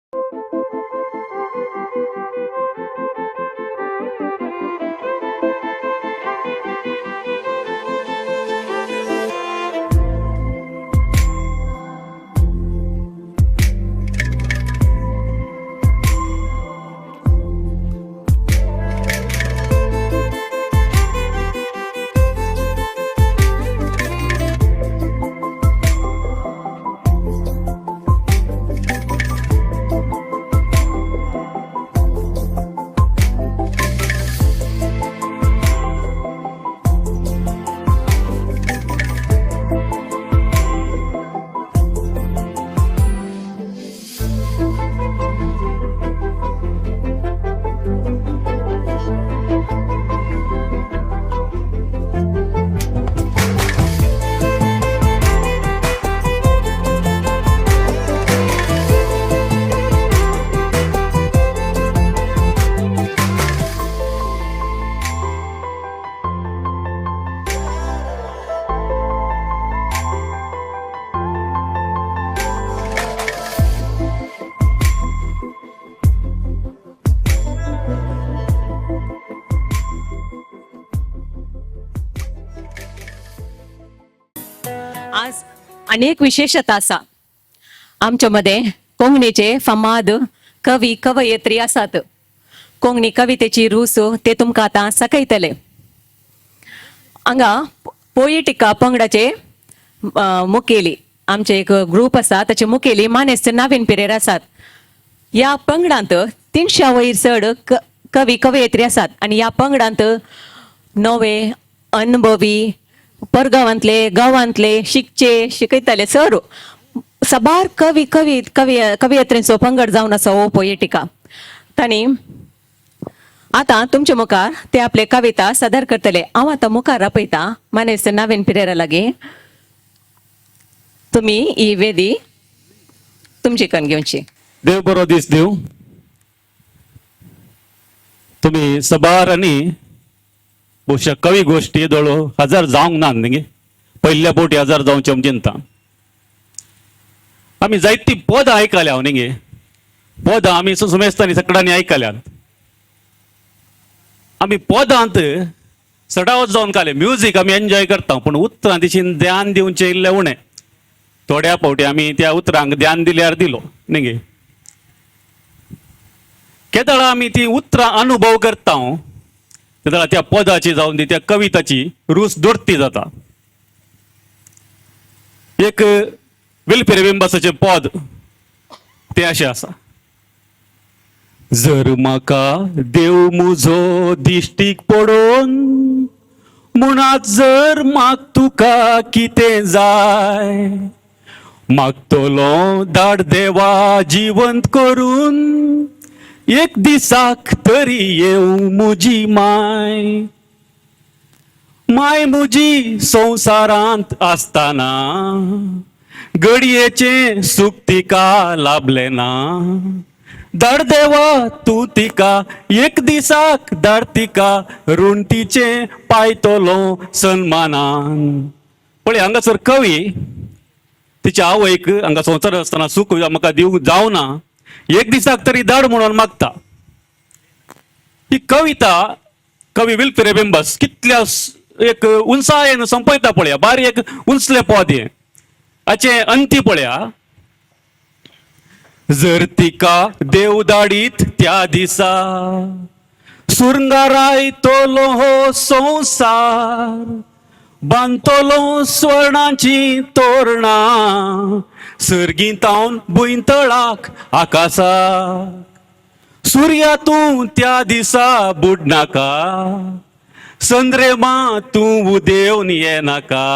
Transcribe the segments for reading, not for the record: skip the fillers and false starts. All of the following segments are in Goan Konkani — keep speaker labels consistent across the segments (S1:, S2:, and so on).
S1: आज अनेक विशेषता आसा. आमच्या मध्ये कोंकणीचे फामाद कवी कवयित्री आसात. कोंकणी कवितेची रूस ते तुमकां आतां सकयतले. हांगा पोएटिका पंगडाचे मुखेली आमचे एक ग्रूप आसा, ताचे मुखेली मानेस्त नावीन पिरेर आसात. ह्या पंगडांत 300 वयर चड कवी कवयित्री आसात आनी ह्या पंगडांत नवे अनुभवी परगांवांतले गांवांतले शिकचे शिकयताले सर साबार कवी कवी कवी कवयित्रींचो पंगड जावन आसा हो पोएटिका. तांणी आतां तुमच्या मुखार ते आपले कविता सादर करतले. हांव आतां मुखार आपयता मानेस्त नावीन पिरेरा लागीं. तुमी ही वेदी तुमची कन घेवची.
S2: देव बरो दीस दिवं. तुमी सबार आनी बहुशा कवी गोश्टी दोळो हजार जावंक ना न्ही, पयल्या बोटी हजार जावचे आमी चिंता. आमी जायतीं पदां आयकल्या हांव न्ही, पदां आमी सुमेस्तांनी सगळ्यांनी आयकल्यात. आमी पदांत सडावत जावन काले म्युजीक आमी एन्जॉय करता, पूण उतरां तिशीन ध्यान दिवचें इल्लें उणें. थोड्या फावटी आमी त्या उतरांक ध्यान दिल्यार दिलो न्ही गे. केदळा आमी ती उतरां अनुभव करता तेदळा त्या पदाची जावन ती त्या कविताची रूच दोडती जाता. एक विल्फेर बिंबासाचें पद तें अशें आसा. जर म्हाका देव मुजो दिश्टीक पडोन म्हणात जर म्हाक तुका कितें जाय, मागतलो धाड देवा जिवंत करून एक दिसाक तरी येवं मुजी माय. माय मुजी संवसारांत आसतना घडयेचें सूख तिका लाभलें ना, धाड देवा तूं तिका एक दिसाक धाड तिका ऋण तिचें पायतलो सन्मानान. पळय हांगासर कवी तिच्या आवयक हांगा संवसार आसतना सूख म्हाका दिवंक जावना, एक दिसाक तरी धाड म्हणून मागता. ही कविता कवी विल्फी रेबिंबस कितल्या एक उंचायेन संपयता पळया. बारी एक उंचलें पद हें. हाचें अंती पळया. जर तिका देव धाडीत त्या दिसा सुरंगारायतलो हो संवसार, बांदतलो स्वर्णाची तोरणां सर्गींतावन भुंयतळाक आकासाक. सुर्या तूं त्या दिसा बुडनाका, संद्रेमा तूं उदेवन येनाका,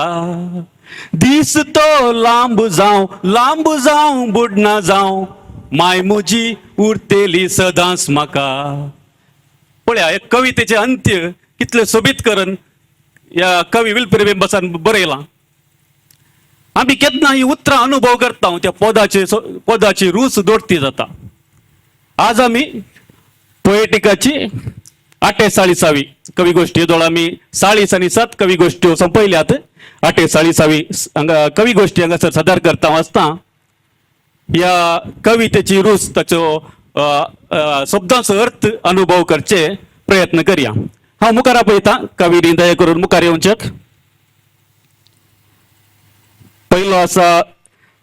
S2: दीस तो लांब जावं लांब जावं बुडना जावं, माय म्हजी उरतली सदांच म्हाका. पळया हे कवितेचें अंत्य कितलें सोबीत करून ह्या कवी विल्फी बिंबसान बरयलां. आमी केन्ना ही उतरां अनुभव करता त्या पदाचे पदाची रूच दोडती जाता. आज आमी पोएटिकाची 48वी कवी गोश्टी दोळ आमी 40 आनी 7 कवी गोश्ट्यो संपयल्यात. 48वी हांगा कवी गोश्टी हांगासर सादर करता आसता. ह्या कवितेची रूच ताचो शब्दांचो अर्थ अनुभव करचे प्रयत्न करया. हांव मुखार आपयता कवी दया करून मुखार येवचेक. पयलो आसा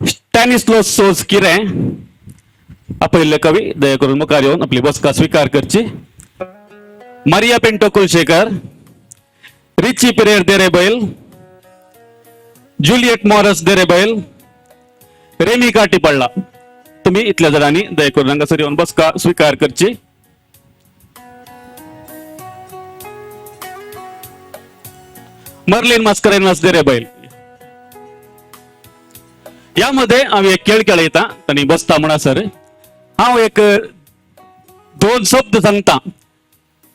S2: स्टॅनिस्लो सोज किरें. आपयल्ले कवी दया करून मुखार येवन आपली बसका स्विकार करची. Maria Pinto Kulshekar, Richie Pereira Derebail, Juliet Morris Derebail, Remy Katipalla. तुम्ही इतल्या जाणांनी दया करून हांगासर येवन बसका स्विकार करची. मर्लिन मास्करेन्हास देरेबैल. यामध्ये हांव एक खेळ खेळयता आनी बसता म्हणसर हांव एक दोन शब्द सांगता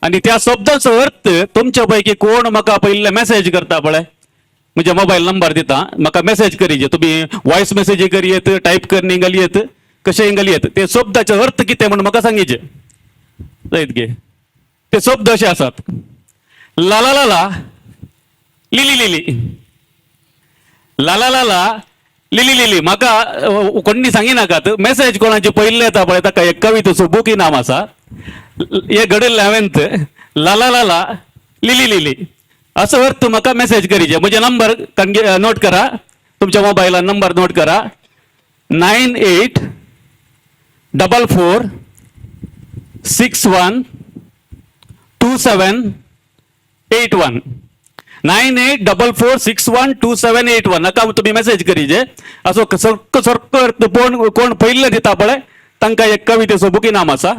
S2: आनी त्या शब्दाचो अर्थ तुमच्या पैकी कोण म्हाका पयले मेसेज करता पळय, म्हजे मोबायल नंबर दिता, म्हाका मेसेज करीजे. तुमी वॉयस मेसेज करयेत, टायप करनी घालयेत, कशेंय घालयेत, ते शब्दाचो अर्थ कितें म्हूण म्हाका सांगीचे जायत गे. ते शब्द अशे आसात: ला ला ला ला लिली लिली, ला ला ला ला लिली लिली. म्हाका कोणी सांगिनाकात, मेसेज कोणाची पयल्ले येता पळय ताका एक कवितेचो बूक इनाम आसा. हे घडिल्लें हांवें. ला ला ला ला लिली लिली असो अर्थ म्हाका मेसेज करीचे. म्हजे नंबर नोट करा, तुमच्या मोबायलान नंबर नोट करा: 9844612781, 9844612781. नाका तुमी मेसेज करीजे. असो सारको सारको अर्थ कोण कोण पयल्ले दिता पळय तांकां एक कवितेचो बूक इनाम आसा.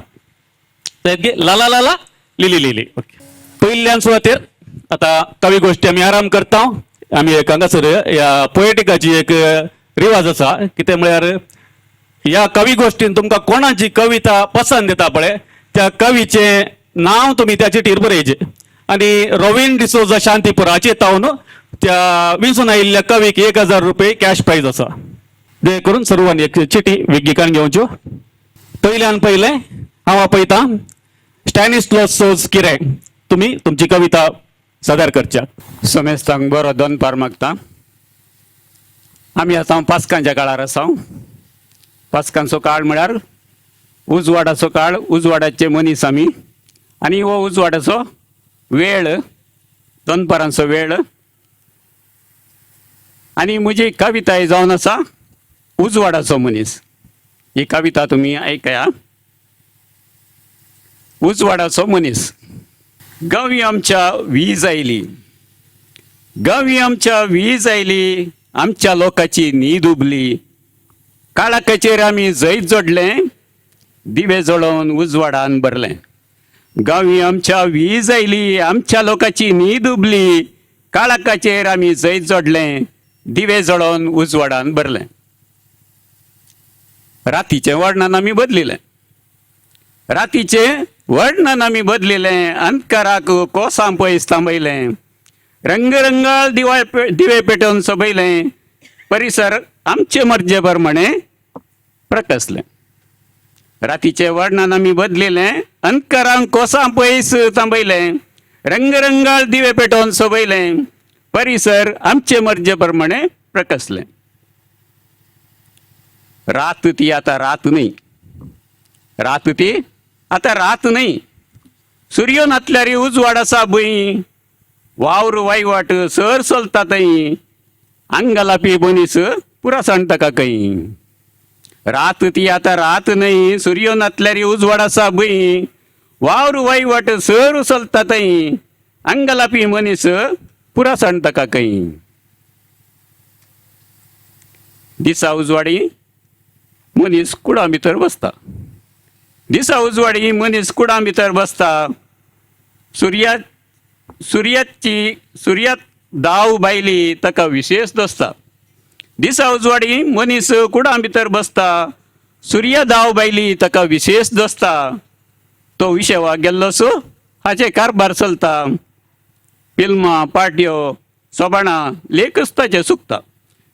S2: ला ला ला ला लिली लिली. ओके, पयल्यान सुवातेर आतां कवी गोश्टी आमी आराम करता. आमी एक हांगासर ह्या पोएटिकाची एक रिवाज आसा, कितें म्हळ्यार ह्या कवी गोश्टीन तुमकां कोणाची कविता पसंत येता पळय त्या कवीचें नांव तुमी त्या चिटीर बरयचें आनी रॉवीन डिसोजा शांतीपूर हाचे तावन त्या विंचून आयिल्ल्या कवीक 1000 रुपये कॅश प्रायज आसा. दया करून सर्वांनी एक चिटी विज्ञान घेवच्यो. पयल्यान पयलें हांव आपयतां स्टॅनिस्लॉस सोज किरें, तुमी तुमची कविता सादर करच्या.
S3: समेस्तांक बरो दनपार मागता. आमी आतां पास्कांच्या काळार आसा. पास्कांचो काळ म्हळ्यार उजवाडाचो काळ, उजवाडाचे मनीस आमी आनी हो उजवाडाचो वेळ, दनपारांचो वेळ. आनी म्हजी कविताय जावन आसा उजवाडाचो मनीस. ही कविता तुमी आयकया. उजवाडाचो मनीस. गांवी आमच्या वीज आयली, गांवी आमच्या वीज आयली, आमच्या लोकांची न्हीद उबली. काळाकाचेर आमी जैत जोडलें, दिवे जळोवन उजवाडान भरलें. गांवी आमच्या वीज आयली, आमच्या लोकांची न्हीद उबली. काळाकाचेर आमी जैत जोडलें, दिवे जळोवन उजवाडान भरलें. रातीचें वर्णन आमी बदलिलें, रातीचें वर्णन आमी बदलिलें, अंधकाराक कोसां पयस थांबयलें. रंगरंगाळ दिवाळ दिवे पेटोवन सोबयलें, परिसर आमचे मर्जे प्रमाणे प्रकसलें. रातीचें वर्णन आमी बदलिलें, अंधकारांक कोसां पयस थांबयलें. रंगरंगाळ दिवे पेटोवन सोबयलें, परिसर आमचे मर्जे प्रमाणे प्रकसलें. रात ती आतां रात न्ही, रात ती आतां रात न्ही, सुर्यो नातल्यार उजवाड आसा भंय. वावर वायवाट सर चलता थंय, अंगलापी मनीस पुरा सांगता का खंय. रात ती आतां रात न्ही, सुर्यो नातल्यार उजवाड आसा भंय. वावर वायवाट सर चलता थंय, अंगलापी मनीस पुरा सांगता का खंय. दिसा उजवाडी मनीस कुडां भितर बसता, दिसा उजवाडी मनीस कुडां भितर बसता. सुर्या सुर्याची सुर्यात दाव बायली ताका विशेश दसता. दिसा उजवाडी मनीस कुडां भितर बसता, सुर्या दाव बायली ताका विशेश दसता. तो विशेवाक गेल्लो सो हाचे कारभार चलता, फिल्मां पार्ट्यो सोबाणां लेखच ताचें चुकता.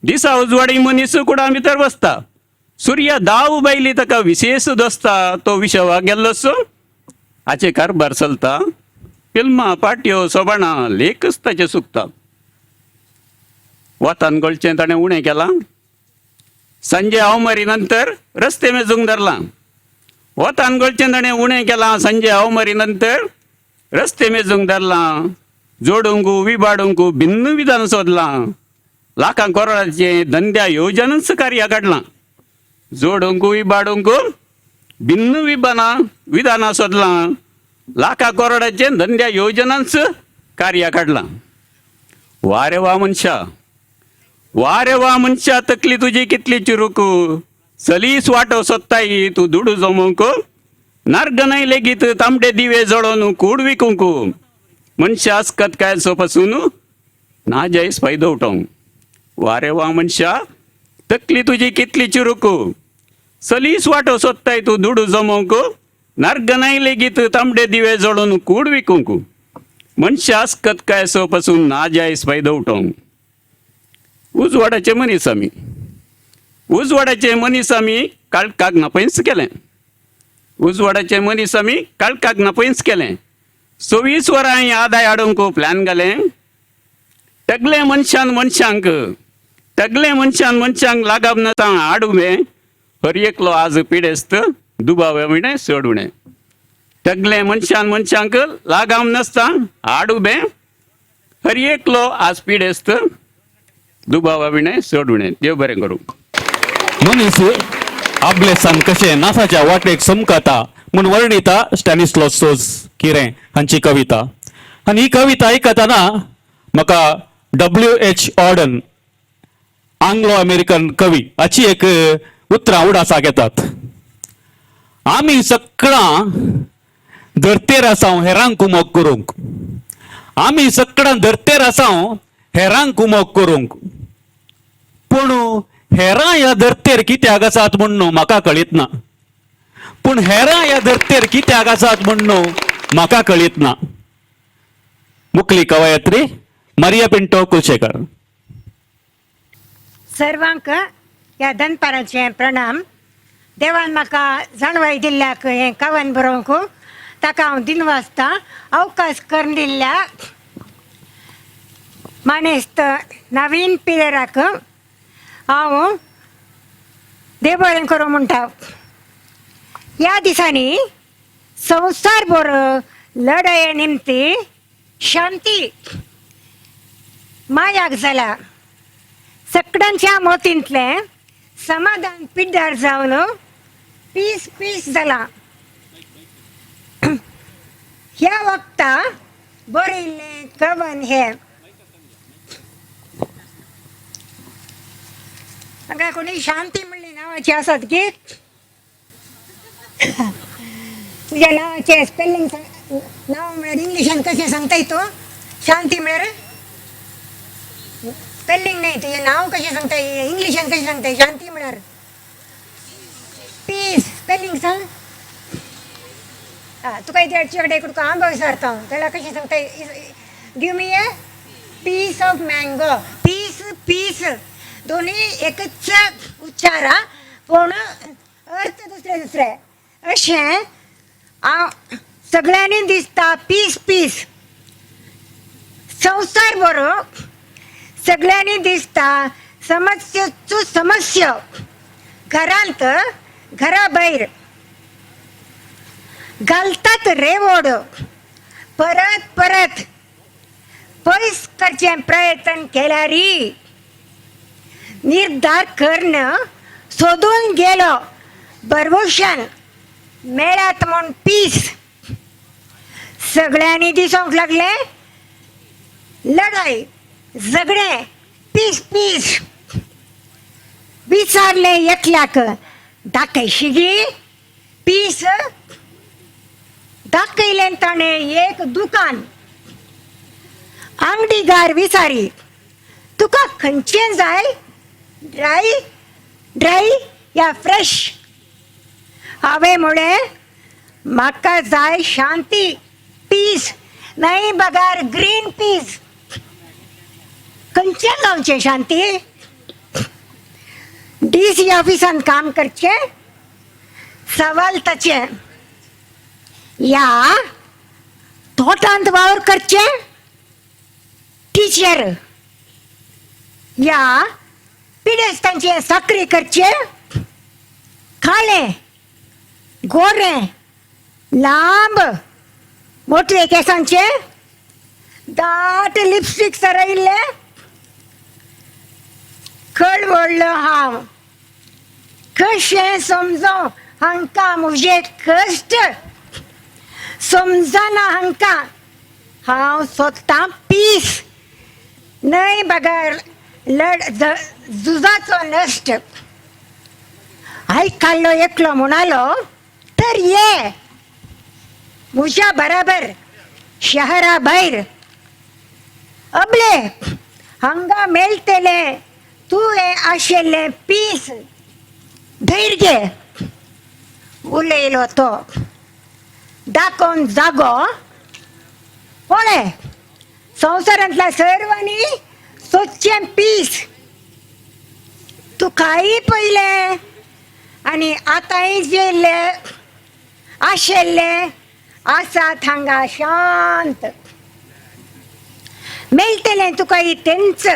S3: दिसा उजवाडी मनीस कुडां भितर बसता, सुर्या दाव बायली ताका विशेश दसता. तो विशेवाक गेल्लो सो हाचे कारभार चलता, फिल्मां पार्ट्यो सोबाणां लेखच ताचें चुकता. वतान गळचें ताणें उणें केलां, सांजे हांव मरी नंतर रस्ते मेजूंक धरलां. वतान गळचें ताणें उणें केलां. सांजे हांव मरी नंतर रस्ते मेजूंक धरलां. जोडूंक विबाडूंक भिन्न विधान सोदलां. लाखां करोडाचें धंद्या योजनच कार्य काडलां. जोडूंक विबाडूंक भिन्न विबानां विधानां सोदलां. लाखां करोडाचें धंद्या योजनांच कार्य काडलां. वा रे वा मनशा, वा रे वा मनशा, तकली तुजी कितली चिरूक. सलीस वाटो सोदताय तूं दुडू जमोवंक. नार्गनाय लेगीत तांबडे दिवे जळोवन कूड विकूंक. मनशा आसकत कांयचो पासून नाजायज फायदो उठोवंक. वा रे वा मनशा, तकली तुजी कितली चिरूक. सलीस वाटो सोदताय तूं दुडू जमोवंक. नार्गनाय लेगीत तांबडे दिवे जळोवन कूड विकूंक. मनशा आसकत कांयचो पासून नाजायज फायदो उठोवंक. उजवाडाचे मनीस आमी, उजवाडाचे मनीस आमी काळखाक नापयच केलें. उजवाडाचे मनीस आमी काळखाक नापयच केलें. 24 वरां आदाय हाडूंक प्लॅन घालें. टगले मनशान मनशांक, टगले मनशान मनशांक लागप नाता आडुवें. हर एकलो आज पिडेस्त दुबावे उणें चड उणें. टगले मनशान मनशांक लागाम नासता आडुबें. हर एकलो आज पिडेस्त दुबावा विणें चड उणें. देव बरें करूं.
S2: मनीस आपलेसान कशें नासाच्या वाटेक समकता म्हूण वर्णिता स्टॅनिस्लॉस सोज किरें हांची कविता. आनी ही कविता आयकतना म्हाका W H Auden, Anglo American कवी, हाची एक उतरां उडासाक येतात. आमी सगळां धर्तेर आसाव हेरांक उमोग करूंक. आमी सगळां धर्तेर आसाव हेरांक उमोग करूंक. पूण हेरां ह्या धर्तेर कित्याक आसात म्हूण न्हू म्हाका कळीत ना. पूण हेरां ह्या धर्तेर कित्याक आसात म्हूण न्हू म्हाका कळीत ना. मुखली कवयत्री मारिया पिंटो कुलशेकर.
S4: सर्वांक ह्या दनपाराचें प्रणाम. देवान म्हाका जाणवाय दिल्ल्याक हें कवन बरोवंक ताका हांव दिनवासतां. अवकाश करून दिल्ल्या मानेस्त नवीन पिरेराक हांव देव बरें करूं म्हणटा. ह्या दिसांनी संवसार भर लढाये निमती शांती मायाक जाला. सगळ्यांच्या मोतींतलें समाधान पिड्ड्यार जावन पीस पीस जाला. ह्या वखता बरयल्लें कवन हें. हांगा कोणी शांती म्हणली नांवाची आसात की तुज्या नांवाचें स्पेलिंग नांव म्हळ्यार इंग्लिशान कशें सांगताय तूं? शांती म्हळ्यार स्पेलिंग न्हय, तुजें नांव कशें सांगता इंग्लिशान कशें सांगताय? शांती म्हळ्यार पीस, स्पेलिंग सांग. आं, तुका इथे कडेन तुका आंबो विचारता हांव, जाल्यार कशें सांगता? Give me a piece of mango. Piece piece दोन्ही एकच उच्चार आं, पूण अर्थ दुसरे दुसरे. अशें हांव सगळ्यांनी दिसता पीस पीस. संवसार बरो सगळ्यांनी दिसता समस्यचो समस्या घरांत घरा भायर घालतात रेवोड परत परत. पयस करचें प्रयत्न केल्यार निर्धार कर्ण सोदून गेलो बरवशान मेळत म्हूण पीस. सगळ्यांनी दिसूंक लागले लढाई झगडें पीस पीस. विचारलें एकल्याक दाखयशी पीस. दाखयलें ताणें एक दुकान. आंगडीगार विचारी तुका खंयचें जाय, ड्राय ड्राय या फ्रेश? हांवें म्हळें म्हाका जाय शांती पीस, नाही बगार ग्रीन पीस. खंयचें गांवचें शांती? डी सी ऑफिसान काम करचें सवाल ताचें या तोटांत वावर करचें टिचर या पिडेस्तांचे साकरी करचे, काळे गोरे लांब मोठे केसांचे, दाट लिपस्टिक सरयिल्ले. कळवळलो हांव, कशें समजो हांकां म्हजे कश्ट, समजना हांकां हांव सोदतां पीस, न्हय बगर लड झुजाचो नश्ट. आयकाल्लो एकलो म्हणालो तर ये म्हज्या बराबर शहरा भायर, अबले हांगा मेळटलें तुवें आशिल्लें पीस, धैर्य घे. उलयलो तो दाखोवन जागो, पळय संवसारांतल्या सर्वांनी सोदचें पीस, तुकाय पयलें आनी आतांय जेल्ले आशिल्ले आसात हांगा शांत, मेळटलें तुका तेंच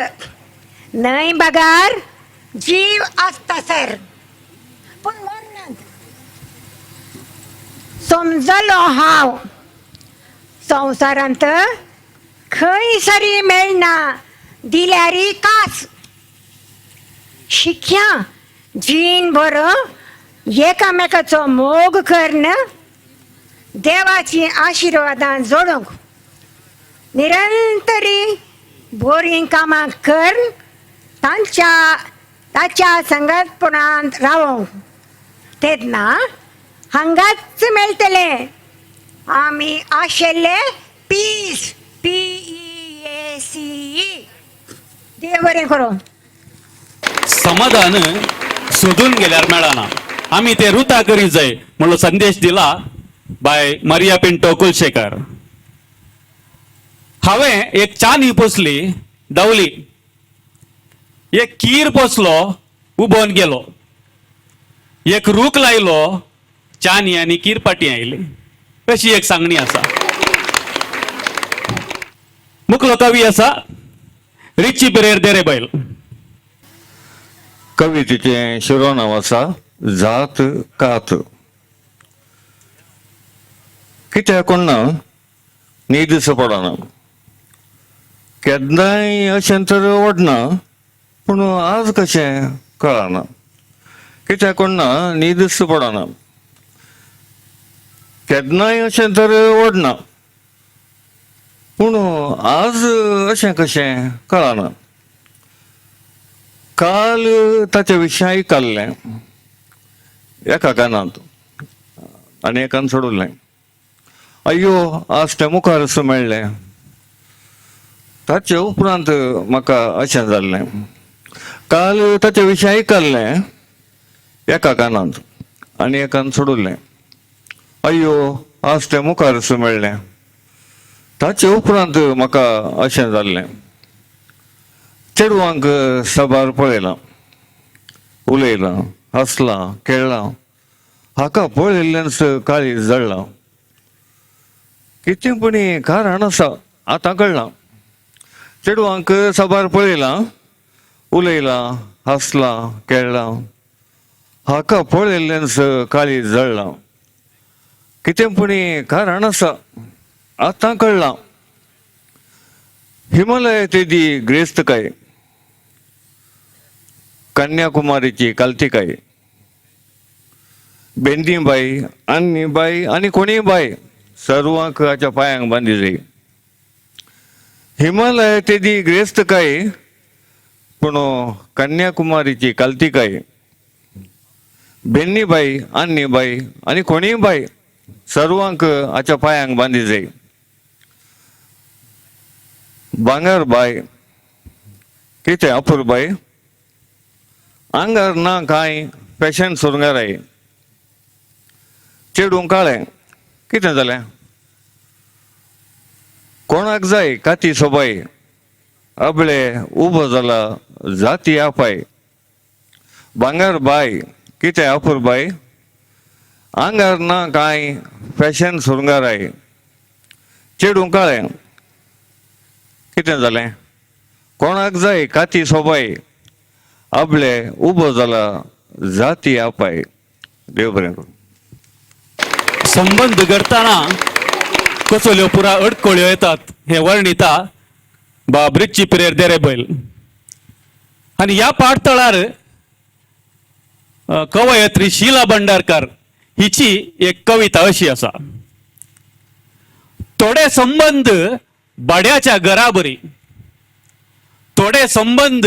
S4: न्हय बगार जीव आसता सर, पूण मरनात. समजलो हांव संवसारांत खंय सरी मेळना दिल्यारी कास, शिक्या जीण बरो एकामेकाचो मोग कर्ण देवाची आशिर्वादां जोडूंक, निरंतरी बोरीं कामां करून तांच्या ताच्या संगतपणांत रावोंक, तेन्ना हांगाच मेळटलें आमी आशिल्ले पीस, PEACE. देव बरें करूं.
S2: समाधान सोदून गेल्यार मेळना, आमी ते रुता करी जाय म्हणलो संदेश दिला बाय मरिया पिंटो कुलशेकर. हांवें एक चानी पोसली दवली, एक कीर पोसलो उबोन गेलो, एक रूख लायलो चानी आनी कीर पाटी आयली, अशी एक सांगणी आसा. मुखलो कवी आसा रिची पिरेर देरे बैल.
S5: कवितेचें शिरोनाम आसा जात कात. कित्याक कोण न्हीद पडना, केन्नाय अशें तर ओडना, पूण आज कशें कळना. कित्याक कोण न्हीद पडना, केन्नाय अशें तर ओडना, पूण आज अशें कशें कळना. काल ताच्या विशीं आयकल्लें एका कानांत आनी एकान सोडलें. अय्यो आज तें मुखार मेळ्ळें, ताचे उपरांत म्हाका अशें जाल्लें. काल ताच्या विशीं आयकल्लें एका कानांत आनी एकान सोडलें. अय्यो आज तें मुखार मेळ्ळें, ताचे उपरांत म्हाका अशें जाल्लें. चेडवांक साबार पळयलां, उलयलां, हांसलां, खेळ्ळां, हाका पळयल्ल्यानच काळीज जळ्ळां. कितें पुणी कारण आसा आतां कळ्ळां. चेडवांक साबार पळयलां, उलयलां, हांसलां, खेळ्ळां, हाका पळयल्ल्यानच काळीज जळ्ळां. कितें पुणी कारण आसा आतां कळ्ळां. हिमालय तेदी ग्रेस्तकाय, कन्याकुमारीची कालतिकाय, बेंदीबाई आनी बाई आनी कोणीय बाई सर्वांक हाच्या पांयांक बांदी जाय. हिमालय तेदी ग्रेस्तकाय, पूण कन्याकुमारीची कालतिकाय, बेन्नीबाई आन्नीबाई आनी कोणीय बाई सर्वांक हाच्या पांयांक बांदी जाय. भांगर बाय कितें अपुरबाय, आंगार ना कांय फॅशन सुरंगाराय, चेडूं काळें कितें जालें, कोणाक जाय काती सोबाय, अबळे उबो जाला जाती आपाय. भांगर बाय कितें अपुरबाय, आंगार ना कांय फॅशन सुरंगाराय, चेडूं काळें कितें जालें, कोणाक जाय काती सोबाय, आपले उबो जाला जाती आपाय. देव बरें करूं.
S2: संबंद करतना कसल्यो पुरा अडकळ्यो येतात हे वर्णिता बाब रिच्ची पिरेर देरेबैल. आनी ह्या पाठतळार कवयत्री शीला भंडारकर हिची एक कविता अशी आसा. थोडे संबंद भाड्याच्या घराबरी, थोडे संबंद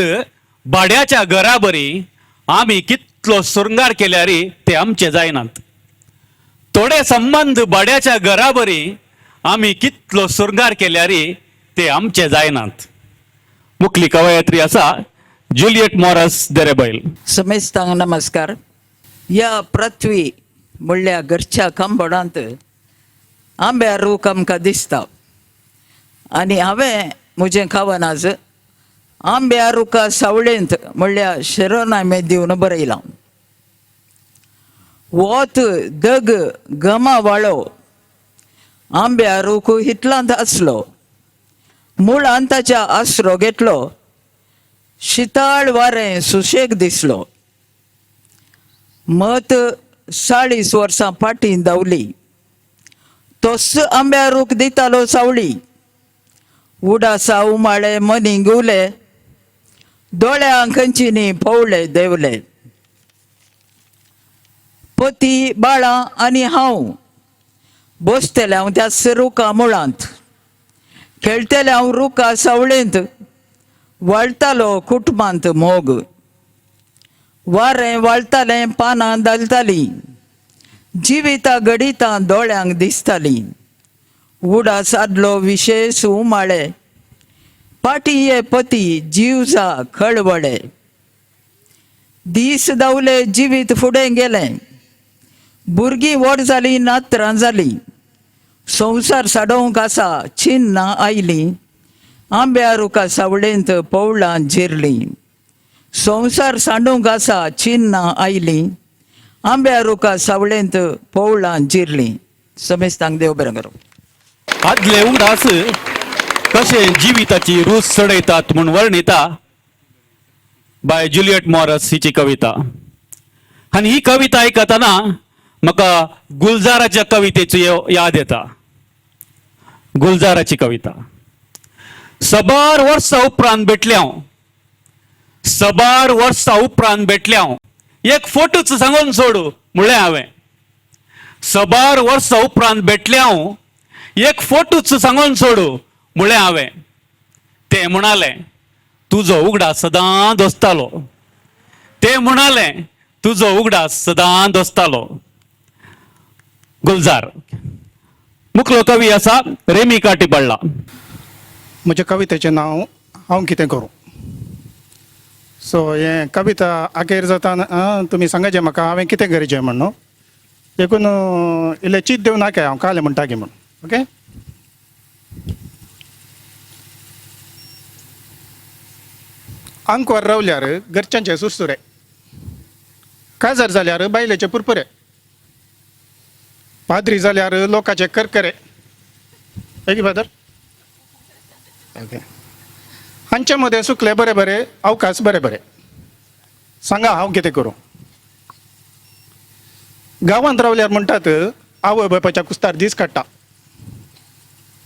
S2: भाड्याच्या घराबरी, आमी कितलो शृंगार केल्यार ते आमचे जायनात. थोडे संबंद भाड्याच्या घराबरी, आमी कितलो शृंगार केल्यार ते आमचे जायनात. मुखली कवयत्री आसा जुलियट मॉरस देरेबैल.
S6: समेस्तांक नमस्कार. ह्या पृथ्वी म्हणल्या घरच्या खांबणांत आंब्या रूख आमकां दिसता आनी हांवें म्हजें खावन आज आंब्या रुखा सावळेंत म्हणल्या शिरोनामे दिवन बरयलां. वोत दग गमा वाळो आंब्या रूख हितलांत आसलो, मुळान ताच्या आसरो घेतलो, शिताळ वारें सुशेग दिसलो. मत 40 वर्सां फाटीं धांवली, तोच आंब्या रूख दितालो सावळी. उडासा उमाळे मनी गुले, दोळ्यांक खंयचीनी पवळे देवले. पती बाळां आनी हांव बसतलें हांव त्या रुखा मुळांत, खेळटलें हांव रुखा सावळेंत, वाळटालो कुटुंबांत मोग. वारें वाळटालें पानां घालतालीं, जिविता घडितां दोळ्यांक दिसतालीं. उडास आदलो विशेश उमाळे, पाटी ये पती जीव जा खळवळे. दीस धांवले जिवीत फुडें गेलें, भुरगीं व्हड जालीं नातरां जालीं, संवसार साडोवंक आसा चिन्नां आयलीं, आंब्या रुखा सावळेंत पवळां जिरलीं. संवसार सांडूंक आसा चिन्नां आयलीं, आंब्या रुखा सावळेंत पवळां जिरलीं. समेस्तांक देव बरें करूं.
S2: आदले उडास कशे जिविताची रूच चडयतात म्हूण वर्णिता बाय जुलियट मॉरस हिची कविता. आनी ही कविता आयकतना म्हाका गुलजाराच्या कवितेची याद येता. गुलजाराची कविता. सबार वर्सां उपरांत भेटले हांव, सबार वर्सां उपरांत भेटले हांव, एक फोटोच सांगून सोडू म्हणलें हांवें. सबार वर्सां उपरांत भेटले हांव, एक फोटोच सांगून सोडू म्हणलें हांवें. तें म्हणालें तुजो उगडास सदां दोसतालो, तें म्हणालें तुजो उगडास सदां दोसतालो. गुलजार. मुखलो कवी आसा रेमी काटी पडला.
S7: म्हज्या कवितेचें नांव हांव कितें करूं. सो हें कविता अखेर जाता तुमी सांगाचें म्हाका हांवें कितें करचें म्हण न्हू, देखून इल्लें चीत दिवन नाका हांव कालें म्हणटा की म्हण. ओके, आंकवार रावल्यार घरच्यांचे सुरसुरे, काजार जाल्यार बायलेचे पुरपुरे, पाद्री जाल्यार लोकांचे करकरे. एकी फादर ओके, हांचे मदें सुकले बरे बरे, अवकाश बरे बरे. सांगा हांव कितें करूं. गांवांत रावल्यार म्हणटात आवय बापायच्या कुस्तार दीस काडटा,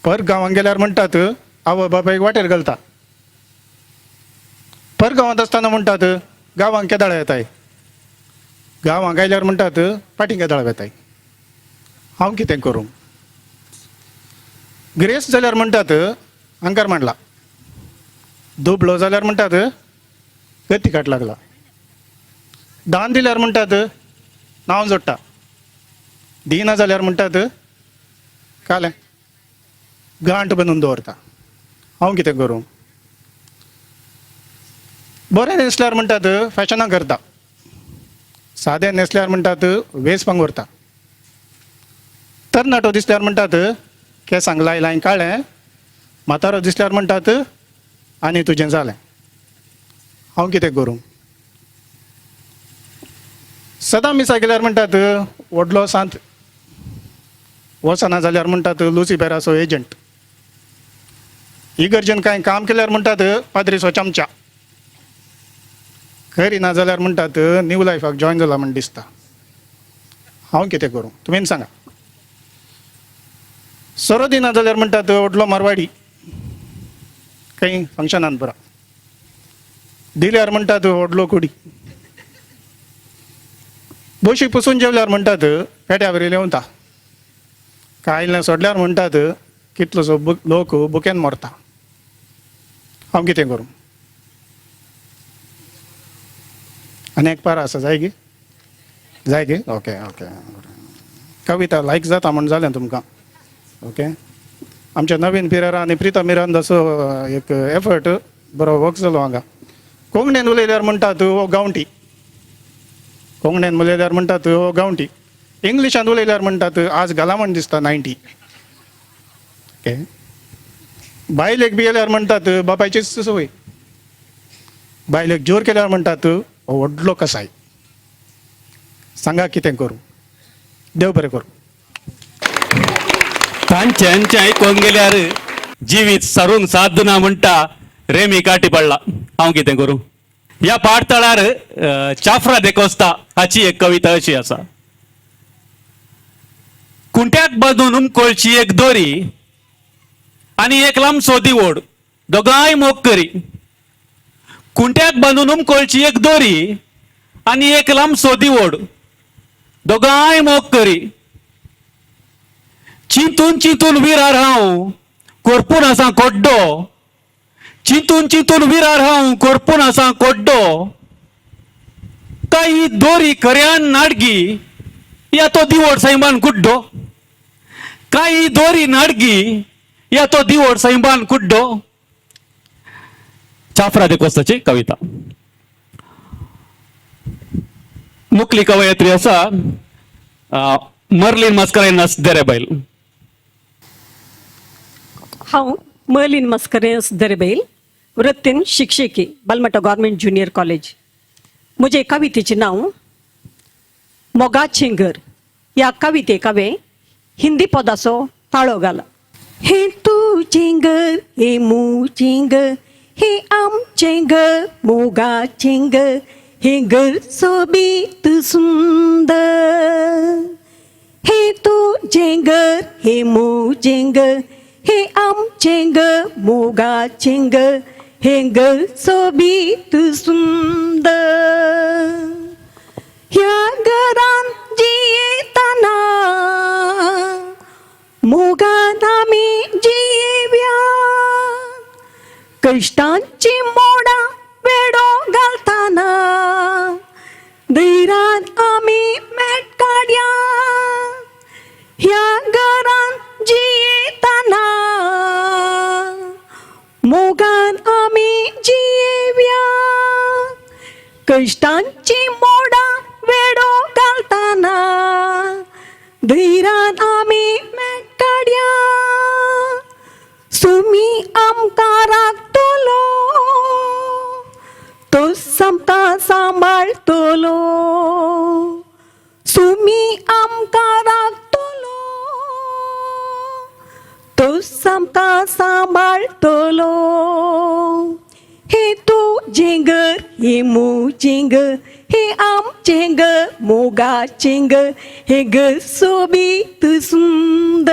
S7: पर गांवांत गेल्यार म्हणटात आवय बापायक वाटेर घालता, पर गांवांत आसतना म्हणटात गांवांत केदाळ येताय, गांवांत आयल्यार म्हणटात फाटीं केदाळ वेताय. हांव कितें करूं. गिरेस्त जाल्यार म्हणटात अंकार मांडला, दुबळो जाल्यार म्हणटात गती काट लागला, दान दिल्यार म्हणटात नांव जोडटा, दिना जाल्यार म्हणटात कालें गांठ बांदून दवरता. हांव कितें करूं. बरें न्हेसल्यार म्हणटात फॅशनां करता, सादें न्हेसल्यार म्हणटात वेस पांगुरता, तरणाटो दिसल्यार म्हणटात केंसांक लायलां काळें, म्हातारो दिसल्यार म्हणटात आनी तुजें जालें. हांव कितें करूं. सदां मिसा गेल्यार म्हणटात व्हडलो सांत, वचना जाल्यार म्हणटात लुसिफेराचो एजंट, इगर्जेन कांय काम केल्यार म्हणटात पाद्रीचो चमचा, खरी ना जाल्यार म्हणटात न्यू लायफाक जॉयन जाला म्हण दिसता. हांव कितें करूं तुमीन सांगा. सोरो दिना जाल्यार म्हणटात व्हडलो मारवाडी खंय फंक्शनान पुरा. दिल्यार म्हणटात व्हडलो कुडी. बशी पुसून जेवल्यार म्हणटात पेट्या वरी लेवता. कायलें सोडल्यार म्हणटात कितलोसो लोक बुकेन मरता. हांव कितें करूं? आनी एक पारा आसा जाय गी? जाय गी? ओके ओके, कविता लायक जाता म्हण जालें तुमकां. ओके, आमच्या नवीन पिरेरा आनी प्रिता मिरांदाचो एक एफर्ट बरो वर्क जालो हांगा. कोंकणीन उलयल्यार म्हणटात हो गांवठी. कोंकणीन उलयल्यार म्हणटात हो गांवठी. इंग्लिशान उलयल्यार म्हणटात आज घाला म्हण दिसता 90. ओके, बायलेक बी येल्यार म्हणटात बापायचीच संवय. बायलेक जोर केल्यार म्हणटात हो व्हडलो कसाय. सांगा कितें करूं? देव बरें करूं.
S2: तांच्यांचे आयकोंक गेल्यार जिवीत सारूंक साध्य ना म्हणटा रेमी काटी पडला. हांव कितें करूं? ह्या पाडतळार चाफ्रा देकोस्ता हाची एक कविता अशी आसा. कुंट्याक बांदून उमकोळची एक दोरी आनी एक लांबसो दिवोड दोगांय मोग करी. कुंट्याक बांदून उमकोळची एक दोरी आनी एक लांबसो दिवोड दोगांय मोग करी. चिंतून चिंतून विरार हांव कोरपून आसा कोड्डो. चिंतून चिंतून विरार हांव कोरपून आसा कोड्डो. काय ही दोरी खऱ्यान नाडगी या तो दिवोड सैमान कुड्डो. काय ही दोरी नाडगी या तो दिवोड सैमान कुड्डो. चाफ्रा देकोस्ताची कविता. मुकली कवयित्री आसा मर्लिन मस्करेन्हस देरेबैल.
S8: हांव मर्लिन मस्करेन्हस दरेबैल, वृत्तीन शिक्षकी, बालमटा गव्हर्मेंट ज्युनियर कॉलेज. म्हजे कवितेचें नांव मोगाचें घर. ह्या कवितेक हांवें हिंदी पदाचो ताळो घाला. हें तुजें घर, हें म्हजें घर, हें आमचें घर, मोगाचें घर, हें घर सोबीत सुंदर. हें तुजें घर, हें म्हजें घर, हें आमचें घर, मोगाचें घर, हें घर सोबीत सुंदर. ह्या घरान जियेतना मोगान आमी जियेव्या. कश्टांची मोडां वेडो घालतना धैरान आमी मेट काडया. ह्या घरान जियेतना मोगान आमी जियेव्या. कश्टांची मोडां वेडो घालतना धैरान आमी मेट काडया. सुमी आमकां राखतलो, तो आमकां सांबाळटलो. सुमी आमकां राखतलो, तो आमकां सांबाळटलो. हें तुजें घर, हें म्हजें घर, हें आमचें घर, मोगाचें घर, हें घर सोबीत सुंदर.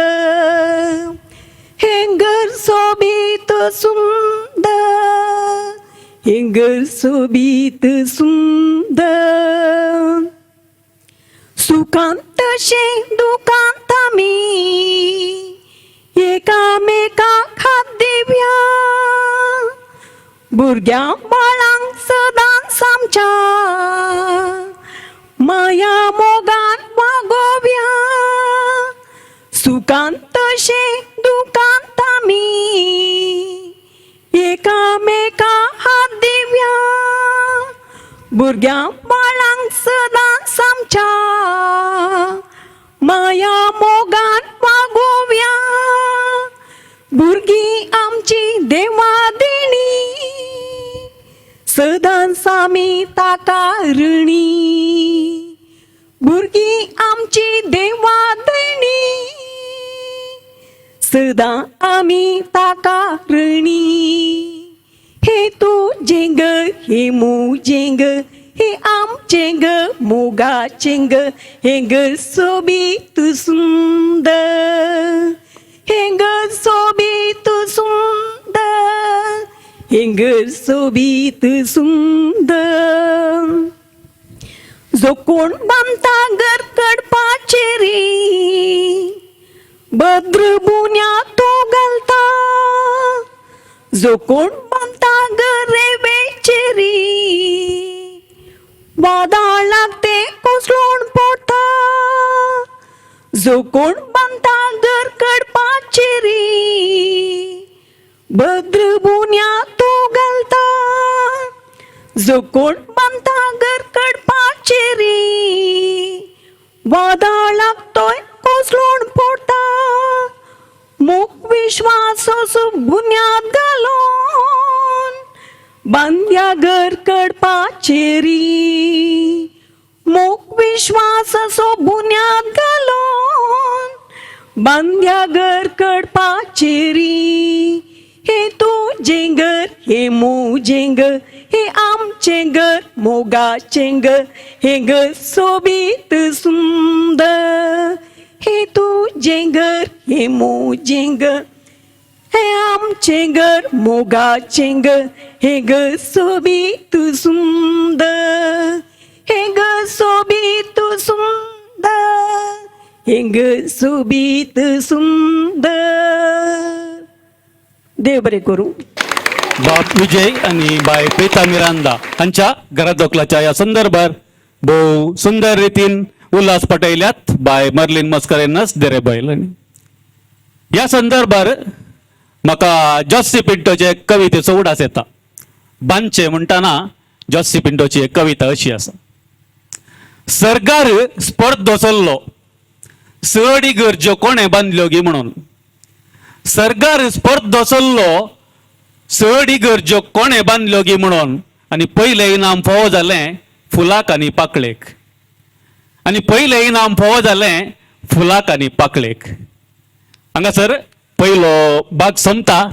S8: हें घर सोबीत सुंदर. हें घर सोबीत सुंदर. सुखांत तशें दुखांत आमी एकामेकाक हात दिवया. भुरग्यां बाळांक सदांच आमच्या माया मोगान वागोवया. सुखांत तशें दुखांत आमी एकामेकाक हात दिवया. भुरग्यां बाळांक सदांच आमच्या माया मोगान वागोवया. भुरगीं आमची देवा देणी, सदांच आमी ताका ऋणी. भुरगीं आमची देवा देणी, सदां आमी ताका ऋणी. हे तुजें घर, हे म्हजें घर, हें आमचें ग मोगाचें ग हें घर सोबीत सुंदर हें घर सोबीत सुंदर हें घर सोबीत सुंदर. जो कोण बांदता घर कडपाचेरी भद्र बुन्या तो घालता. जो कोण बांदता घर रेवेचेरी वादळ लागते कोसळून पडटा. जो कोण बांदता घर कडपाचेरी भद्र बुन्या तो घालता. जो कोण बांदता घर कडपाचेरी वादळ लागतोय कोसळून पडटा. मोग विश्वास बुन्याद घालून बांद्या घर कडपाचेरी मोग विश्वास असो बुन्याद घालून बांद्या घर कडपाचेरी. हे तुजें घर हे म्हजें घर हे आमचें घर मोगाचें घर हें घर सोबीत सुंदर. हे तुजें घर हे म्हजें घर हे आमचें घर मोगाचें घर हें घर सोबीत सुंदर. हें घर सोबीत सुंदर हें घर सोबीत सुंदर. देव बरें करूं.
S2: बाप विजय आणि बाय प्रीता मिरांदा हांच्या घरादोखलाच्या ह्या संदर्भार भोव सुंदर रितीन उल्हास पटयल्यात बाय मर्लिन मस्करेनस देरेबैल. आनी ह्या संदर्भार म्हाका जॉसी पिंटोचे कवितेचो उडास येता. बांदचे म्हणटाना जॉसी पिंटोची एक कविता अशी आसा. सरकार स्पर्ध चल्लो चड इगर्ज्यो कोणें बांदल्यो गी म्हणून. सरकार स्पर्ध चल्लो चड इगर्ज्यो कोणें बांदल्यो गी म्हणून. आनी पयलें इनाम फावो जालें फुलाक आनी पाकळेक. आनी पयलें इनाम फावो जालें फुलाक आनी पाकळेक. हांगासर पयलो भाग सोंपता.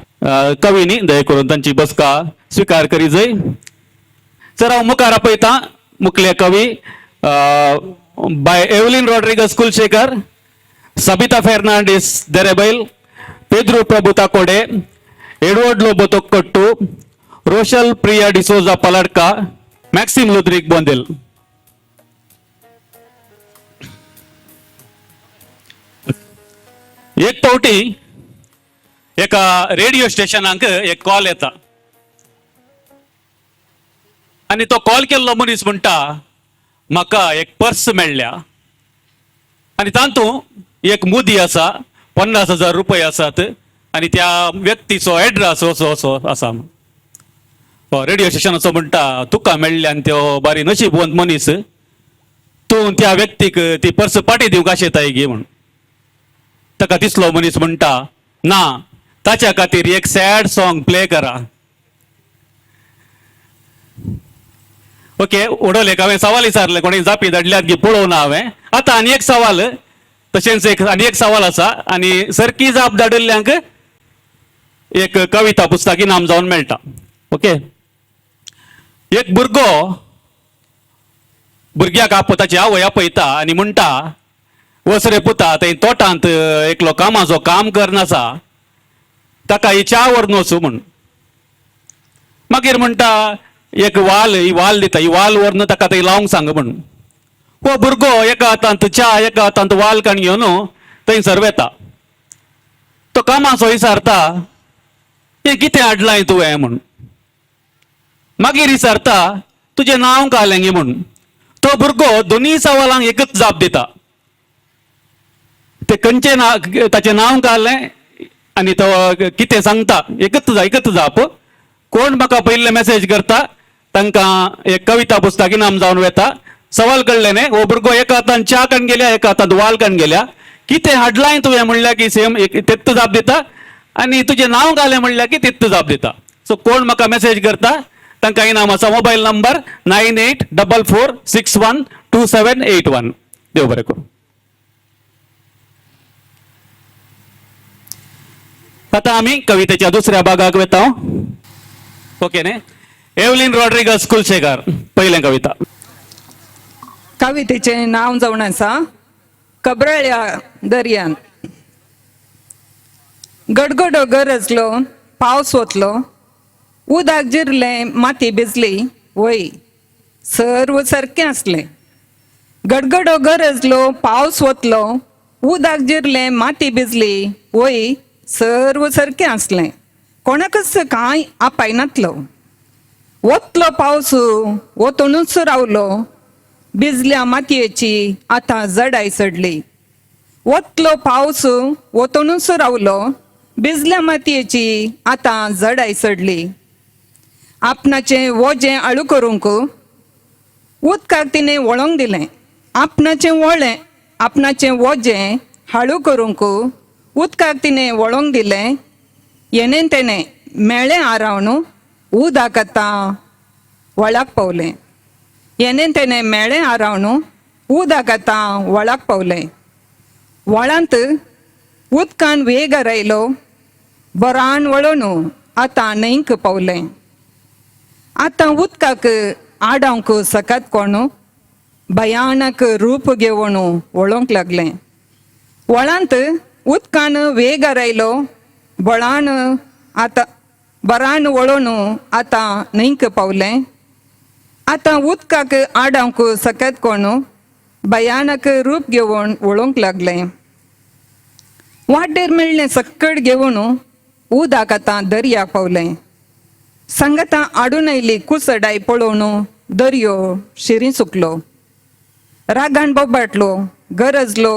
S2: कवीनी दया करून तांची बसका स्विकार करी जाय. सर हांव मुखार आपयतां मुखले कवी बाय एवलीन रॉड्रिगस कुलशेखर, सबिता फेर्नांडीस देरेबैल, पेद्रू प्रभु ताकोडे, एडवर्ड लोबो तोक्कट्टू, रोशल प्रिया डिसोजा पलाडका, मॅक्सिम लुद्रीक बोंदेल. एक फावटी एका रेडिओ स्टेशनाक एक कॉल येता आनी तो कॉल केल्लो मनीस म्हणटा म्हाका एक पर्स मेळ्ळ्या आनी तातूंत एक मुदी आसा, 50,000 रुपये आसात आनी त्या व्यक्तीचो एड्रेस असो असो आसा. रेडिओ स्टेशनाचो म्हणटा तुका मेळ्ळ्या आनी त्यो बारी नशीबवंत मनीस, तूं त्या व्यक्तीक ती पर्स पाटी दिवंक आशेताय गी म्हूण. ताका दिसलो मनीस म्हणटा ना, ताच्या खातीर एक सॅड सॉंग प्ले करा. ओके उडोवलेक हांवें सवाल विचारलें, कोणी जापी धाडल्यात गी पळोवना हांवें. आतां आनी एक सवाल, तशेंच एक आनी एक सवाल आसा आनी सरकी जाप धाडिल्ल्यांक एक कविता पुस्तक इनाम जावन मेळटा. ओके, एक भुरगो भुरग्याक ताची आवय आपयता आनी म्हणटा वच रे पुता थंय तोटांत एकलो कामाचो काम करनासा, ताका ही च्या व्हरून वचूं म्हूण. मागीर म्हणटा एक वाल, ही वाल दिता, ही वाल व्हरून ताका थंय लावंक सांग म्हूण. हो भुरगो एका हातांत च्या एका हातांत वाल काण घेवन थंयसर वेता. तो कामाचो विचारता हें कितें हाडलां तुवें म्हूण. मागीर विचारता तुजें नांव कालें गे म्हूण. तो भुरगो दोनूय सवालांक एकच जाप दिता. ते खंयचें नांव, ताचें नांव काडलें आनी तो कितें सांगता एकच एकच जाप. कोण म्हाका पयल्ले मॅसेज करता तांकां एक कविता पुस्तक इनाम जावन वेता. सवाल कळ्ळें न्ही, हो भुरगो एका हातान च्या काण गेल्या एका हातांत वाल काण गेल्या, कितें हाडलां तुवें म्हणल्यार की सेम एक तेत्त जाप दिता आनी तुजें नांव घालें म्हणल्यार की तेत्त जाप दिता. सो कोण म्हाका मॅसेज करता तांकां इनाम आसा. Mobile number 9844612781. देव बरें करूं. आतां आमी कवितेच्या दुसऱ्या भागाक वेता. ओके न्ही, एवलीन रॉड्रिगस कुलशेकार, पयलें कविता.
S6: कवितेचें नांव जावन आसा कबराळ्या दर्यान. गडगडो गरजलो, पावस वतलो, उदक जिरलें, माती भिजली, वय सर्व सारकें आसलें. गडगडो गरजलो, पावस वतलो, उदक जिरलें, माती भिजली, वय सर्व सारकें आसलें. कोणाकच कांय आपायनातलो. वतलो पावस वतूनच रावलो, भिजल्या मातयेची आतां जडाय चडली. वतलो पावस वतूनच रावलो, भिजल्या मातयेची आतां जडाय चडली. आपणाचें वजें आळू करूंक उदकाक तिणें वळोंक दिलें. आपणाचें वळें आपणाचें वजें हाळू करूंक उदकाक तिणें वळोंक दिलें. येणें तेणें मेळ्ळें आरावन उदक आतां वळाक पावलें. येणें तेणें मेळ्ळें आरावन उदक आतां वळाक पावलें. वळांत उदकान वेग आयलो, बरान वळोन आतां न्हंयक पावलें. आतां उदकाक आडावंक सकत कोण भयानक रूप घेवन वळोंक लागलें. वळांत उदकान वेग आयलो, बळान आतां बरान वळोन आतां न्हंयक पावलें. आतां उदकाक आडावंक सकत कोण भयानक रूप घेवन वळोंक लागलें. वाटेर मेळ्ळें सक्कड घेवन उदक आतां दर्याक पावलें. सांगातां आडून आयली कुसडाय पळोवन दर्यो शिरी सुकलो. रागान बोबाटलो, गरजलो,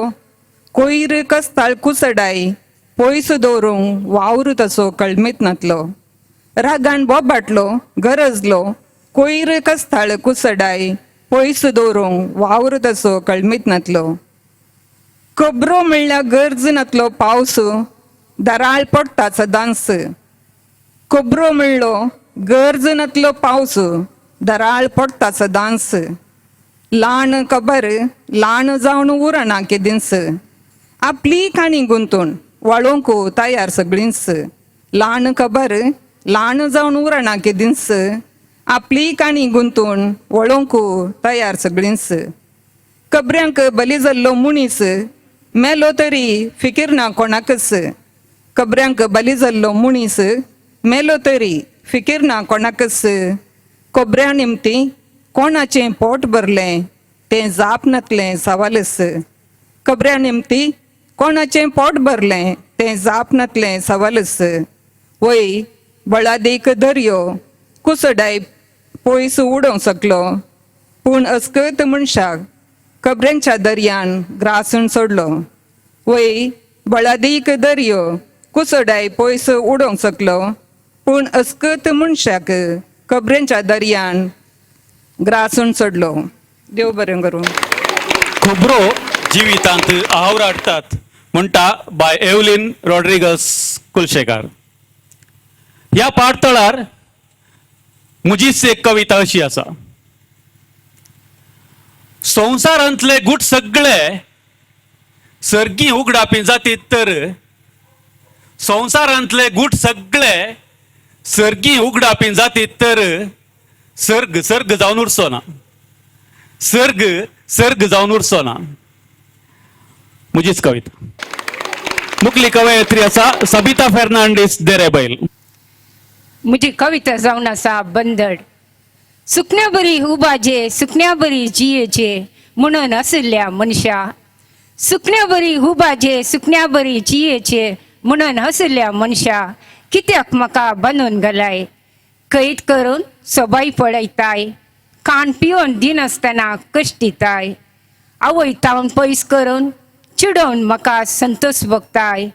S6: कोयर कस्ताळ कुसडाय पयस दवरूंक वावर तसो कळमीत नातलो. रागान बोबाटलो, गरजलो, कोयर कस्ताळ कुसडाय पयस दवरूंक वावर तसो कळमीत नातलो. खबरो म्हणल्यार गरज नातलो पावस दराळ पडटा सदांच. खबरो म्हणलो गरज नातलो पावस दराळ पडटा सदांच. ल्हान खबर ल्हान जावन उरना केदींच. आपली काणी गुंतून वळोवंक तयार सगळींच. ल्हान खबर ल्हान जावन उरना केदींच. आपली काणी गुंतून वळोवंक तयार सगळींच. खबऱ्यांक बली जाल्लो मनीस मेलो तरी फिकीर ना कोणाकच. खबऱ्यांक बली जाल्लो मनीस मेलो तरी फिकीर ना कोणाकच. खबऱ्या निमती कोणाचें पोट भरलें तें जाप नातलें सवालच. खबऱ्या निमती कोणाचें पोट भरलें तें जाप नातलें सवालच. वय बळादीक दर्यो कुसडाय पयस उडोवंक शकलो, पूण अस्कत मनशाक खबऱ्यांच्या दर्यान ग्रासून सोडलो. वय बळादीक दर्यो कुसडाय पयस उडोवंक शकलो, पूण अस्कत मनशाक खबरेंच्या दर्यान ग्रासून सोडलो. देव बरें करूं.
S2: खबरो जिवितांत आवर हाडटात म्हणटा बाय एवलीन रॉड्रिगस कुलशेकार. ह्या पाठतळार म्हजीच एक कविता अशी आसा. संवसारांतले गूट सगळे सर्गी उगडापी जातीत तर, संवसारांतले गूट सगळे सर्गी उगडापी जातीत तर, सर्ग सर्ग जावन उरचो ना, सर्ग सर्ग जावन उरचो ना. म्हजीच कविता. मुखली कवयित्री आसा सबिता फेर्नांडीस देरेबैल.
S9: म्हजी कविता जावन आसा बंदड. सुकण्या बरी उबाजे, सुकण्या बरी जियेचे म्हणून आशिल्ल्या मनशा. सुकण्या बरी उबाजे, सुकण्या बरी जियेचे म्हणून हसल्या मनशा, कित्याक म्हाका बांदून घालाय? कैद करून सोबाय पळयताय, कान पिवन दिनासतना कश्ट दिताय. आवय तावन पयस करून चिडोवन म्हाका संतोश भोगताय.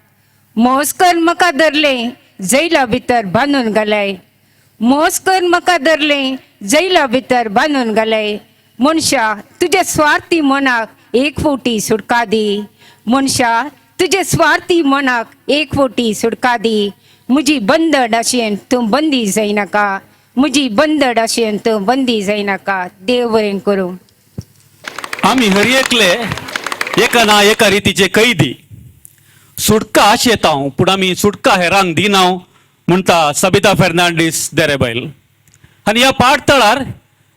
S9: मोस कर म्हाका धरलें, जैला भितर बांदून घालय. मोस कर म्हाका धरलें, जैला भितर बांदून घालय. मनशा तुज्या स्वार्थी मनाक एक फावटी सुटका दी. मनशा तुज्या स्वार्थी मनाक एक फावटी सुटका दी. म्हजी बंदड आशेन तूं बंदी जायनाका. म्हजी बंदड आशेन तूं बंदी जायनाका. देव बरें करूं.
S2: आमी हर एकले एका ना एका रितीचे कैदी. सुटका आशेता हांव, पूण आमी सुटका हेरांक दिना म्हणटा सबिता फेर्नांडीस देरेबैल. आनी ह्या पाठतळार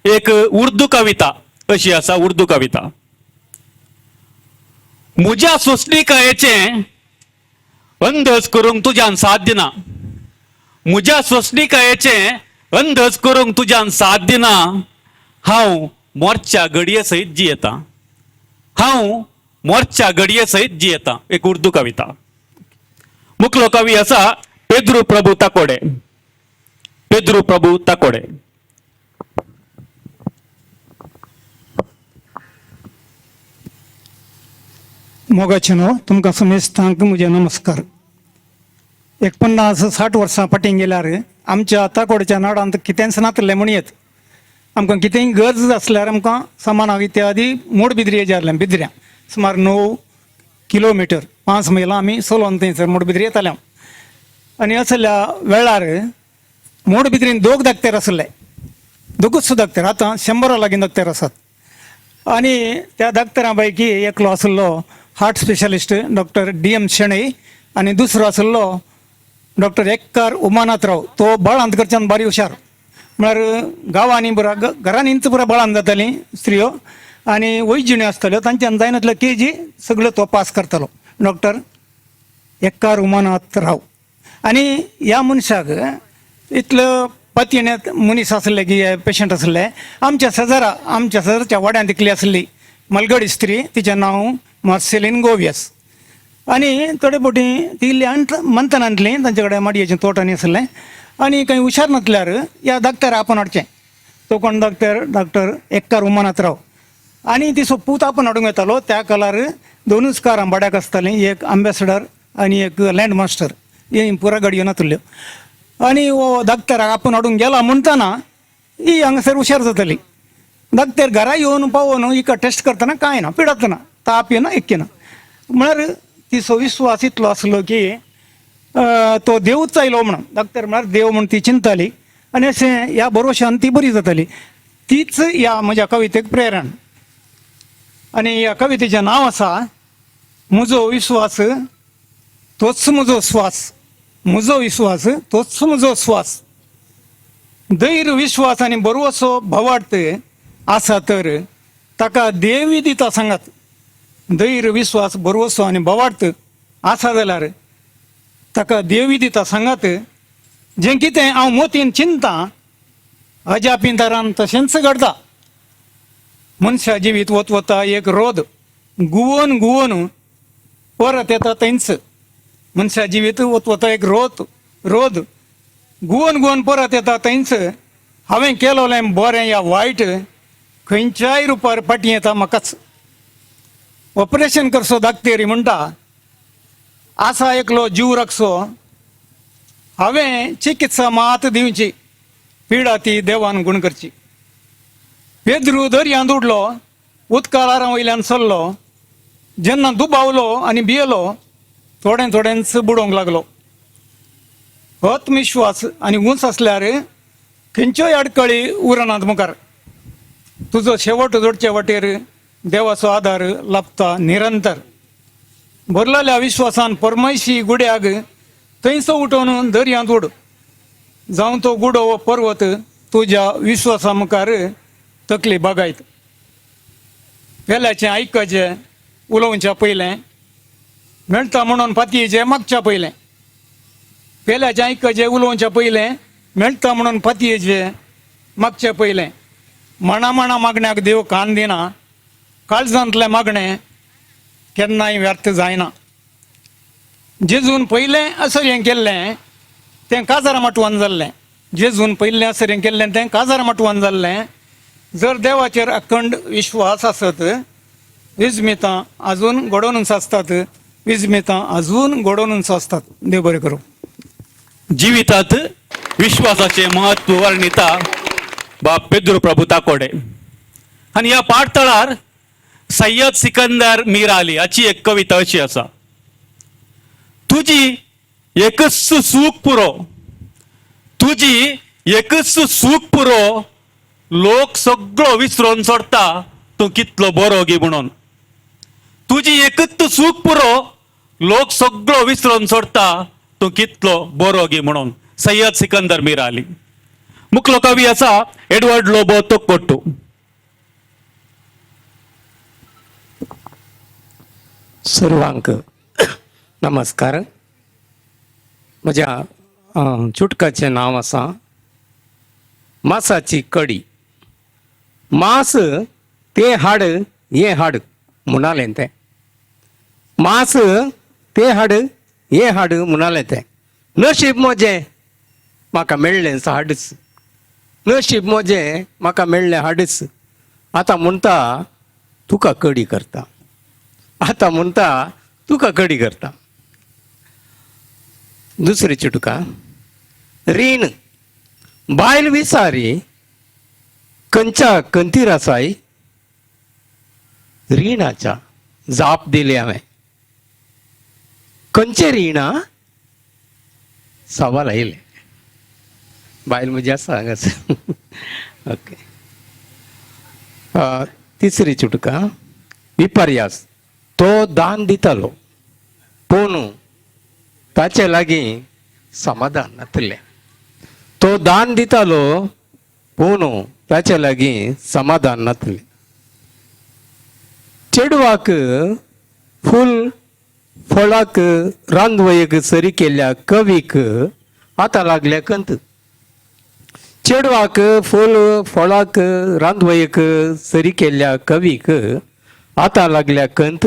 S2: एक उर्दू कविता अशी आसा उर्दू कविता. म्हज्या सोंसणिकायेचें अंदाज करूंक तुज्यान साथ दिना, म्हज्या सोंसणिकायेचें अंदाज करूंक तुज्यान साथ दिना, हांव मोर्च्या घडये सयत जियेतां, हांव मोर्च्या घडये सयत जियेतां. एक उर्दू कविता. मुखलो कवी आसा पेद्रू प्रभू ताकोडे. पेद्रू प्रभू ताकोडे.
S10: मोगाचें न्हू तुमकां समेस्तांक म्हजे नमस्कार. एक 50-60 वर्सां फाटीं गेल्यार आमच्या ताकोडच्या नाडांत कितेंच नातलें म्हणयेत. आमकां कितेंय गरज आसल्यार आमकां सामानाक इत्यादी मोडबिद्री येतालें. बिद्र्यां सुमार 9 किलोमिटर 5 मैलां आमी चलोन थंयसर मोडबिद्री येताले. आनी असल्या वेळार मोडबिद्रीन दोग दाक्तेर आसले, दोगूच दाक्तेर. आतां 100 लागीं दाक्तेर आसात. आनी त्या दाक्तरां पैकी एकलो आसलो heart specialist doctor D M Shenoy आनी दुसरो आसलो डॉक्टर एक्कार उमानाथ राव. तो बाळांत करच्यान बारी हुशार, म्हळ्यार गांवांनी पुरा घरांनीच पुरा बाळांत जातालीं स्त्रियो आनी वैजिण्यो आसताल्यो, तांच्यान जायनातल्यो केजी सगळ्यो तो पास करतालो, डॉक्टर एक्कार उमानाथ राव. आनी ह्या मनशाक इतलो पतीण्यात मनीस आसले की पेशंट आसले. आमच्या शेजारा, आमच्या शेजारच्या वाड्यांत एकली आसली मलगडी स्त्री, तिचें नांव मार्सेलीन गोवियस. आनी थोडे फावटी ती इल्ली मंथनांतली, तांचे कडेन माडयेचें तोट आनी आसलें. आनी कांय हुशार नासल्यार ह्या डाक्टर आपोवन हाडचें. तो कोण डाक्टर? डॉक्टर एक्कार उमानाथ राव. आनी तिचो पूत आपोवन हाडूंक येतालो. त्या काळार दोनूच कारां भाड्याक आसतालीं, एक आंबेसडर आनी एक लँड मास्टर, ही पुरा गाडयो नातल्यो. आनी हो डाक्टराक आपोवन हाडूंक गेला म्हणटना ही हांगासर हुशार जाताली. डाक्टर घरा येवन पावोन हिका टेस्ट करतना कांय ना, पिडत ना, ताप येना, एक ना. म्हळ्यार तिचो विश्वास इतलो आसलो की तो देवूच आयलो म्हणून, डाक्टर म्हळ्यार देव म्हूण ती चिंताली. आनी अशें ह्या भरोशान ती बरी जाताली. तीच ह्या म्हज्या कवितेक प्रेरण. आनी ह्या कवितेचें नांव आसा म्हजो विश्वास तोच म्हजो स्वास. म्हजो विश्वास तोच म्हजो स्वास. धैर्य, विश्वास आनी बरोसो भवार्थ आसा तर ताका देवी दिता सांगात. धैर्य, विश्वास, बरोसो आनी भवार्थ आसा जाल्यार ताका देवी दिता सांगात. जें कितें हांव मोतीन चिंता अजापिंतरान तशेंच घडता. मनशा जिवीत वत वता एक रोद गुवोन गुवोन परत येता थंयच. मनशा जिवीत वत वता एक रोद रोद गुवोन गुवोन परत येता थंयच. हांवें केलोलें बरें या वायट खंयच्याय रुपार फाटीं येता म्हाकाच. ऑपरेशन करचो दाक्तेरी म्हणटा आसा एकलो जीव राखचो, हांवें चिकित्सा मात दिवची, पिडा ती देवान गुण करची. पेद्रू दर्यांत उडलो, उदका ल्हारां वयल्यान चल्लो, जेन्ना दुबावलो आनी भियेलो थोडें थोडेंच बुडोवंक लागलो. आत्मविश्वास आनी उंच आसल्यार खंयच्योय आडखळी उरनात मुखार. तुजो शेवट जोडचे वाटेर देवाचो आदार लाभता निरंतर. भरलेल्या विश्वासान परमयशी गुड्याक थंयसो उठोवन दर्यांत उड, जावं तो गुडो वो पर्वत तुज्या विश्वासा मुखार तकली बागायत. पेल्याचें आयकचें उलोवच्या पयलें, मेळटा म्हणून पातयेचें मागच्या पयलें. पेल्याचें आयकचें उलोवच्या पयलें, मेळटा म्हणून पातयेचें मागच्या पयलें. माणा माणा मागण्याक देव कान दिना, काळजांतलें मागणें केन्नाय व्यर्थ जायना. जेजून पयलें असरें केल्लें तें काजारा माटवान जाल्लें. जेजून पयलें असरें केल्लें तें काजारा माटवान जाल्लें. जर देवाचेर अखंड विश्वास आसत विजमितां अजून घडोवन आसतात, विजमितां अजून घडोवन आसतात. देव बरें करूं.
S2: जिवितात विश्वासाचें म्हत्व वर्णिता बाब पेद्रू प्रभू ताकोडे. आनी ह्या पाठतळार सय्यद सिकंदर मीर अली हाची एक कविता अशी आसा. तुजी एकच सूख पुरो, तुजी एकच सूख पुरो, लोक सगळो विसरून सोडता तूं कितलो बरो गी म्हणून. तुजी एकच सूख पुरो, लोक सगळो विसरून सोडता तूं कितलो बरो गी म्हणून. सय्यद सिकंदर मीर अली. मुखलो कवी आसा एडवर्ड लोबो तोक्कोट्टू.
S11: सर्वांक नमस्कार. म्हज्या चुटकाचें नांव आसा मासाची कडी. मास तें हाड हें हाड म्हणालें तें, मास तें हाड हें हाड म्हणालें तें. नशीब म्हजें म्हाका मेळ्ळें हाडच, नशीब म्हजें म्हाका मेळ्ळें हाडच. आतां म्हणटा तुका कडी करता, आतां म्हणटा तुका कडी करता. दुसरी चुटका रीण. बायल विसारी खंयच्या कंतीर आसाय रिणाच्या जाप दिली हांवें. खंयचें रिणा सवाल आयलें. बायल म्हजी आसा हांगासर. ओके. तिसरी चुटका विपर्यास. तो दान दितालो पूण ताचे लागीं समाधान नासलें. तो दान दितालो पूण ताचे लागीं समाधान नासलें. चेडवाक फूल फळाक रांदवयक सरी केल्ल्या कवीक आतां लागल्या कंत. चेडवाक फूल फळाक रांदवयक सरी केल्ल्या कवीक आतां लागल्या कंत.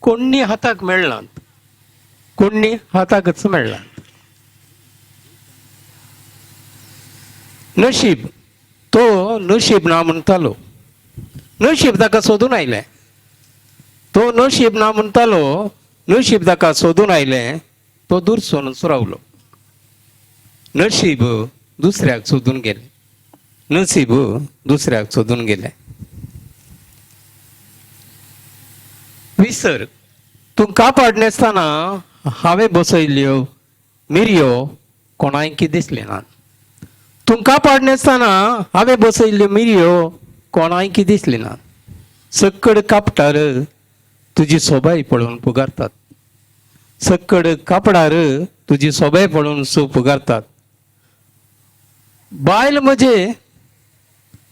S11: कोण्णी हाताक मेळनात, कोण्णी हाताकच मेळनात. नशीब. तो नशीब ना म्हणटालो, नशीब ताका सोदून आयलें. तो नशीब ना म्हणटालो, नशीब ताका सोदून आयलें. तो दुरसून सुरावलो. नशीब दुसऱ्याक सोदून गेलें, नसीब दुसऱ्याक सोदून गेलें. विसर. तूं कापाड न्हेसतना हांवें बसयल्ल्यो मिरयो कोणायकी दिसले ना. तूं कापाड न्हेसतना हांवें बसयल्ल्यो मिरयो कोणायकी दिसली ना. सक्कड कापटार तुजी सोबाय पळोवन पुगारतात, सक्कड कापडार तुजी सोबाय पळोवन सो पुगारतात. बायल म्हजे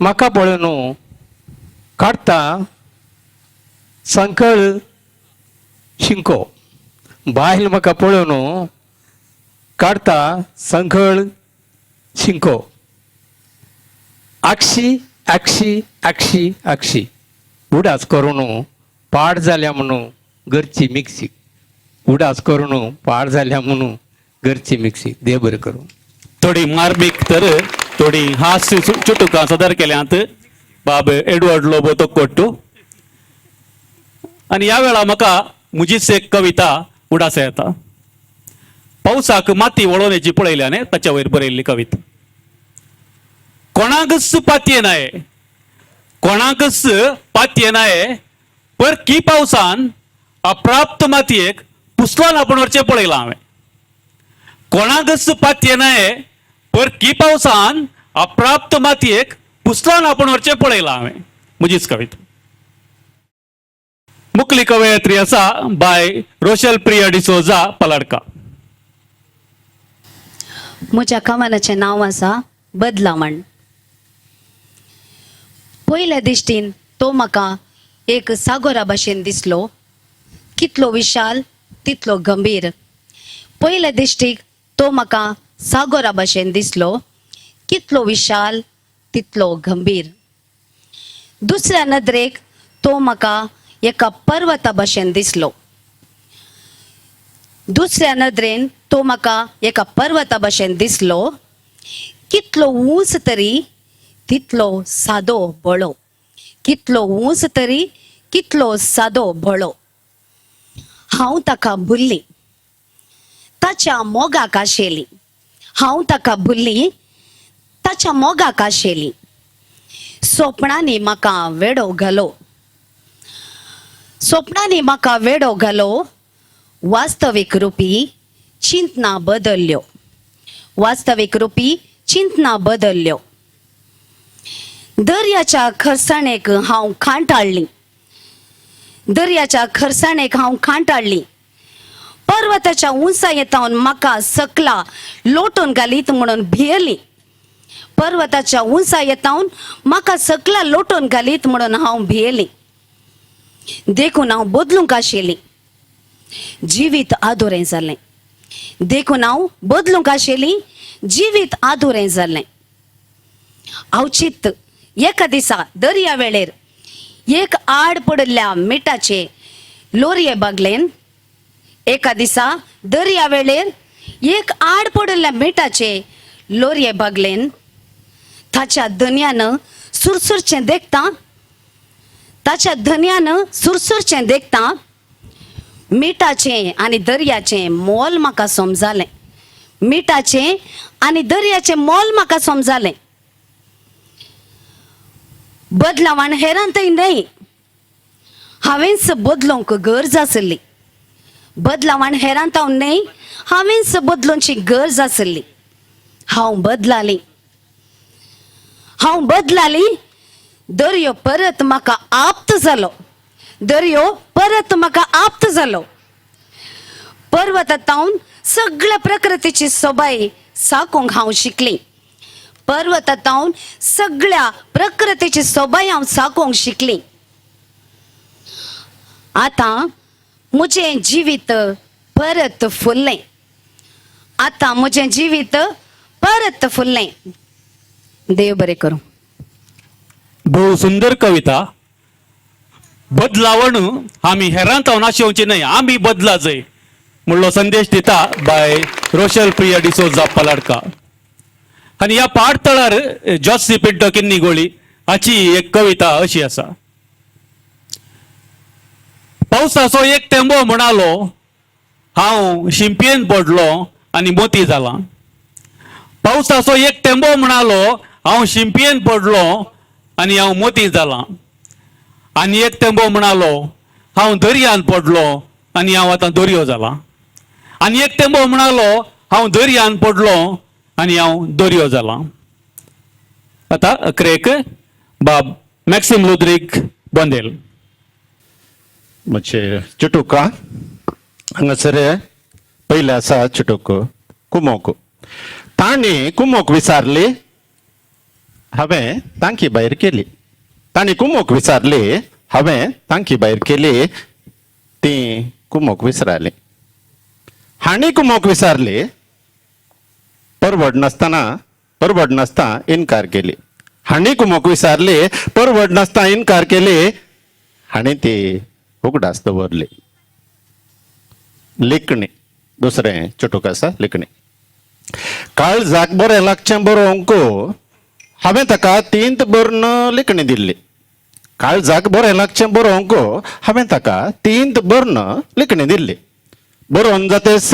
S11: म्हाका पळोवन काडटा संकळ शिंको. बायल म्हाका पळोवन काडटा संकळ शिंको. आक्षी आक्षी आक्षी आक्षी उडास करून पाड जाल्या म्हणून घरची मिक्सी. उडास करून पाड जाल्या म्हणून घरची मिक्सी. देव बरें करूं.
S2: थोडी मार्मीक तर थोडी हास्य चुटुकां सदर केल्यांत बाब एडवर्ड लोबो तोक्कोट्टू. आनी ह्या वेळार म्हाका म्हजीच एक कविता उडास येता. पावसाक माती वळोवण्याची पळयल्या न्ही ताच्या वयर बरयल्ली कविता. कोणाकच पातये नाय, कोणाकच पातये नाय, परकी पावसान अप्राप्त मातयेक पुसलोन आपूण वरचें पळयलां हांवें. कोणाकच पातये नाय, परकी पावसान अप्राप्त मातयेक पुसलोन आपूण वरचें पळयलां हांवें. म्हजीच कविता. मुखली कवयित्री आसा बाय रोशल प्रिया डिसोजा पलाडका.
S12: म्हज्या कवनाचें नांव आसा बदलावण. पयल्या दिश्टीन तो म्हाका एक सागोरा भाशेन दिसलो, कितलो विशाल तितलो गंभीर. पयल्या दिश्टीक तो म्हाका सागोरा भाशेन दिसलो, कितलो विशाल तितलो गंभीर. दुसऱ्या नदरेक तो म्हाका एका पर्वता भाशेन दिसलो. दुसऱ्या नदरेन तो म्हाका एका पर्वता भाशेन दिसलो, कितलो ऊंच तरी तितलो सादो भोळो. कितलो ऊंच तरी कितलो सादो भोळो. हांव ताका भुल्ली, ताच्या मोगाक आशेली. हांव ताका भुल्ली, ताच्या मोगाक आशेली. सोपणांनी म्हाका वेडो घालो, सोपणांनी म्हाका वेडो घालो. वास्तवीक रुपी चिंतना बदल्ल्यो, वास्तवीक रुपी चिंतना बदल्ल्यो. दर्याच्या खरसाणेक हांव खांटाळ्ळी, दर्याच्या खरसाणेक हांव खांटाळ्ळी. पर्वताच्या उंचायेतावन म्हाका सकला लोटून घालीत म्हणून भियेली. पर्वताच्या उंचायेतावन म्हाका सकला लोटून घालीत म्हणून हांव भियेली. देखून हांव बदलूंक आशिल्ली. जिवीत आदुरें जालें. देखून हांव बदलूंक आशिल्ली. जिवीत आदुरें जालें. अवचीत एका दिसा दर्या वेळेर एक आड पडिल्ल्या मिठाचे लोरये बागलेन, एका दिसा दर्या वेळेर एक आड पडिल्ल्या मिठाचे लोरये बागलेन ताच्या धनयान सुरसुरचें देखता, ताच्या धनयान सुरसुरचें देखता मिठाचें आनी दर्याचें मोल म्हाका समजालें. मिठाचें आनी दर्याचें मोल म्हाका समजालें. बदलावान हेरांतय न्हय, हांवेंच बदलोवंक गरज आसली. बदलावान हेरांत हांव न्हय, हांवेंच बदलोवची गरज आसली. हांव बदलाली, हांव बदलाली. दर्यो परत म्हाका आप्त जालो. दर्यो परत म्हाका आप्त जालो. पर्वतांत सगळ्या प्रकृतीची सोबाय साकूंक हांव शिकली. पर्वतांत सगळ्या प्रकृतीची सोबाय हांव साकूंक शिकली. आतां म्हजें जिवीत परत फुल्लें. आतां म्हजें जिवीत परत फुल्लें. देव बरें करूं.
S2: भोव सुंदर कविता. बदलावण आमी हेरांत हांव नाशेवची न्हय, आमी बदला जाय म्हणलो संदेश दिता बाय रोशल प्रिया डिसोजा पलाडका. आनी ह्या पाडतळार जॉसी पिंटो किन्नी गोळी हाची एक कविता अशी आसा. पावसाचो एक तेंबो म्हणालो, हांव शिंपयेन पडलो आनी मोती जाला. पावसाचो एक तेंबो म्हणालो, हांव शिंपयेन पडलो आनी हांव मोती जाला. आनी एक तेंबो म्हणालो, हांव दर्यान पडलो आनी हांव आतां दर्यो जाला. आनी एक तेंबो म्हणालो, हांव दर्यान पडलो आनी हांव दर्यो जाला. आतां अकरेक बाब मॅक्सिम लुद्रीक बोंदेल.
S13: म्हणजे चिटूक हांगासर पयलें आसा चिटूक कुमोक. तांणी कुमोक विचारली, हांवें तांकी भायर केली. तांणी कुमोक विचारली, हांवें तांकी भायर केली. ती कुमोक विसराली. हांणी कुमोक विचारली, परवड नासतना परवड नासता इनकार केली. हांणी कुमोक विचारली, परवड नासता इनकार केली. हांणी ती उगडास दवरली. लिखणी दुसरें चुटूक आसा लिखणी. काळजाक बरें लागचें बरोवंक हांवें ताका तींत भरून लिखणी दिल्ली. काळजाक बरें लागचें बरोवंक हांवें ताका तींत भरून लिखणी दिल्ली. बरोवन जातेच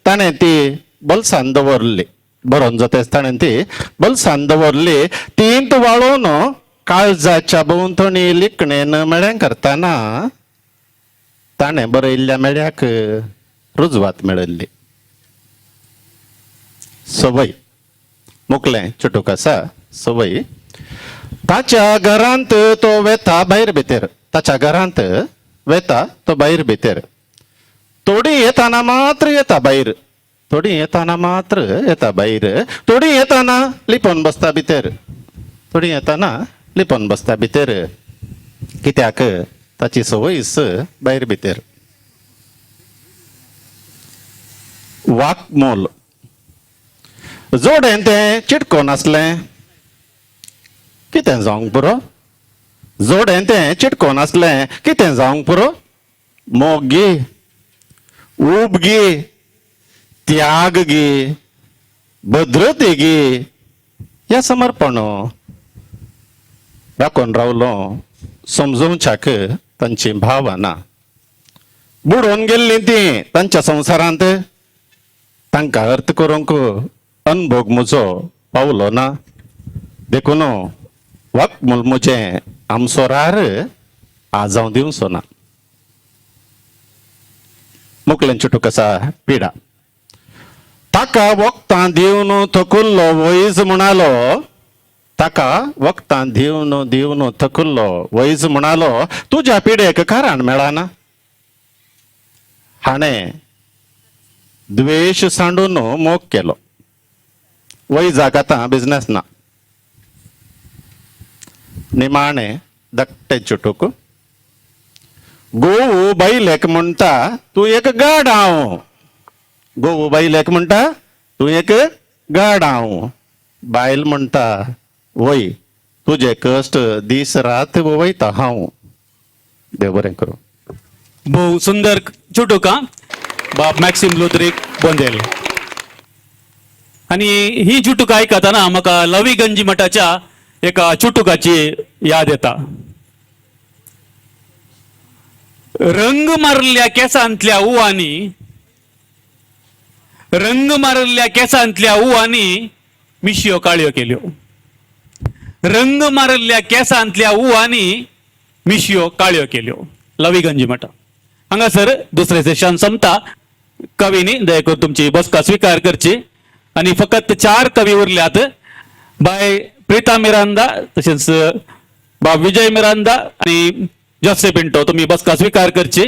S13: ताणें ती बोल्सान दवरली. बरोवन जातेच ताणें ती बोल्सान दवरली. तींत वाळोवन काळजाच्या भोंवतणी लिखणेन मेळ्ळें करतना ताणें बरयल्ल्या मेळ्याक रुजवात मेळिल्ली. सवय मुकलें चुटूक आसा सवय. ताच्या घरांत तो वेता भायर भितर. ताच्या घरांत वेता तो भायर भितर. थोडी येताना मात्र येता भायर. थोडी येताना मात्र येता भायर. थोडी येताना लिपोवन बसता भितर. थोडी येताना लिपोवन बसता भितर. कित्याक ताची संवयच भायर भितर. वाकमोल जोडें तें चिटकोन आसलें कितें जावंक पुरो. जोडें तें चिटकोन आसलें कितें जावंक पुरो. मोग गी, ऊब गी, त्याग गी, भद्रते गी, ह्या समर्पण राखून रावलो समजोवच्याक तांची भावना. बुडोवन गेल्ली ती तांच्या संवसारांत. तांकां अर्थ करूंक अनभोग म्हजो पावलो ना. देखून वाकमूल म्हजें आमसोरार आज हांव दिवचो ना. मुकलें चुटूक आसा पिडा. ताका वखदां दिवन थकुल्लो वैज म्हणालो. ताका वखदां दिवन दिवन थकुल्लो वैज म्हणालो, तुज्या पिडेक कारण मेळना. हाणें द्वेश सांडून मोग केलो. वैजाक आतां बिजनेस ना. निमाणें धाकटें चुटूक. गोवू बायलेक म्हणटा तूं एक गाड हांव. गोवू बायलेक म्हणटा तूं एक गाड हांव. बायल म्हणटा वय तुजे कश्ट दीस रात वयता हांव. देव बरें करूं.
S2: भोव सुंदर चुटुकां बाब मॅक्सिम लुद्रीक बोंदेल. आनी ही चुटुकां आयकतना म्हाका लवी गंजी मठाच्या एका चुटुकाची याद येता. रंग मारल्या केसांतल्या उवांनी, रंग मारल्या केसांतल्या उवांनी मिशयो काळ्यो केल्यो. रंग मारल्या केसांतल्या उवांनी मिशयो काळ्यो केल्यो. लवी गंजी मठा. हांगासर दुसरें सेशन सोंपता. कवींनी दया करून तुमची बसका स्विकार करची. आनी फकत 4 कवी उरल्यात. बाय प्रिता मिरांदा, तशेंच बाब विजय मिरांदा आनी जोसे पिंटो, तुमी बसका स्विकार करची.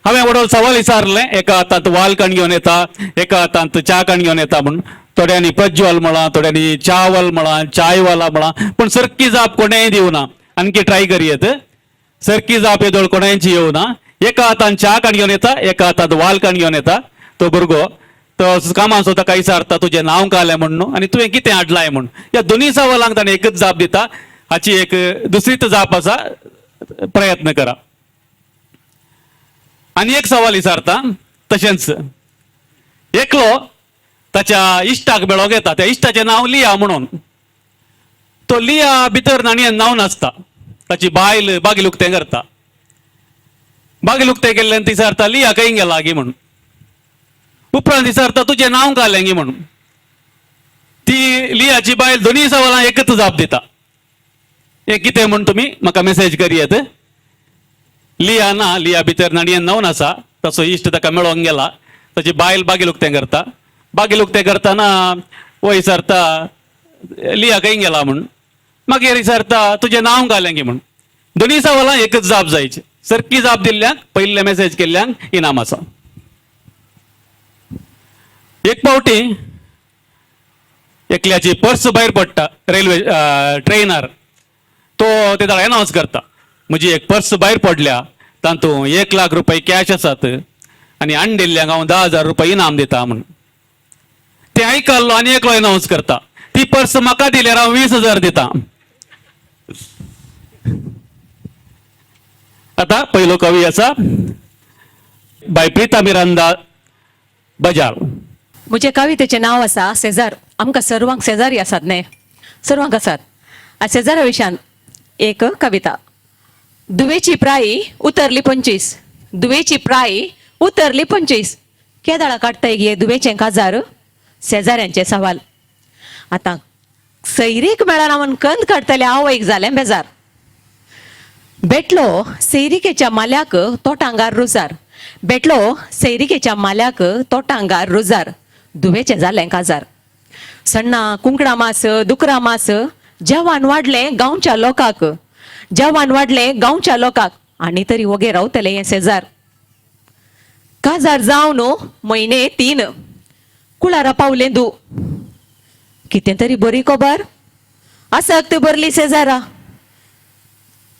S2: हांवें व्हडलो सवाल विचारलें, एका हातांत वाल कण घेवन येता, एका हातांत च्या कण घेवन येता म्हूण. थोड्यांनी प्रज्वल म्हळां, थोड्यांनी चावल म्हळां, चायवाला म्हळां, पूण सरकी जाप कोणेंय दिवना. आणखी ट्राय करयेत. सरकी जाप येदोळ कोणायची येवना. एका हातान च्या कण घेवन येता, एका हातांत वाल कण घेवन येता. तो भुरगो तो कामान सुद्दां ताका विचारता तुजें नांव कालें म्हूण आनी तुवें कितें हाडलाय म्हूण. ह्या दोनूय सवालांक ताणें एकच जाप दिता. हाची एक दुसरीच जाप आसा, प्रयत्न करा. आनी एक सवाल विचारता तशेंच, एकलो ताच्या इश्टाक मेळोंक येता. त्या इश्टाचें नांव लिया म्हणून. तो लिया भितर न्हाणयेन न्हांवन आसता. ताची बायल बागील उक्तें करता. बागील उक्तें केल्ल्यान ती विचारता लिया खंय गेला गी म्हूण. उपरांत विचारता तुजें नांव घालें गी म्हणून. ती लियाची बायल दोनूय सवालां एकच जाप दिता. हें कितें म्हूण तुमी म्हाका मेसेज करयेत. लिया ना, लिया भितर न्हाणयेन न्हांवन आसा. ताचो इश्ट ताका मेळोंक गेला. ताची बायल बागील उक्तें करता. बागील उक्तें करतना वो विचारता लिया खंय गेला म्हूण. मागीर विचारता तुजें नांव घालें गी म्हूण. दोनूय सवालां एकच जाप जायची. सारकी जाप दिल्ल्यांक पयल्ले मेसेज केल्ल्यांक इनाम आसा. एक पावटी एकल्याची पर्स भायर पडटा रेल्वे ट्रेनार. तो ते अनावन्स करता म्हजी एक पर्स भायर पडल्या, तातूंत 1 लाख रुपये कॅश आसात आनी हाडिल्ल्यांक हांव 10,000 रुपये इनाम दिता म्हूण. ते आयकल्लो आनी एकलो अनावन्स करता ती पर्स म्हाका दिल्यार हांव 20,000 दिता. आतां पयलो कवी आसा बाय प्रिता मिरांदा बजाल.
S1: म्हजे कवितेचें नांव आसा सेजार. आमकां सर्वांक शेजारी आसात न्ही, सर्वांक आसात. शेजारा विशयान एक कविता. दुवेची प्राय उतरली 25, दुवेची प्राय उतरली 25, केदाळा काडटाय गे दुवेचें काजार, शेजाऱ्यांचें सवाल. आतां सैरीक मेळना म्हूण कंद काडटले आवयक जालें बेजार. बेटलो सैरिकेच्या माल्याक तोटांगार रुजार, बेटलो सैरिकेच्या माल्याक तोटांगार रुजार, दुवेचें जालें काजार. सण्णां कुंकडां मास दुकरां मास जेवण वाडलें गांवच्या लोकांक, जेवण वाडलें गांवच्या लोकांक, आनी तरी वोगे रावतले हें शेजार. काजार जावन म्हयने 3 कुळारा पावलें दू, कितें तरी बरी खबर आसक्त भरली शेजारा.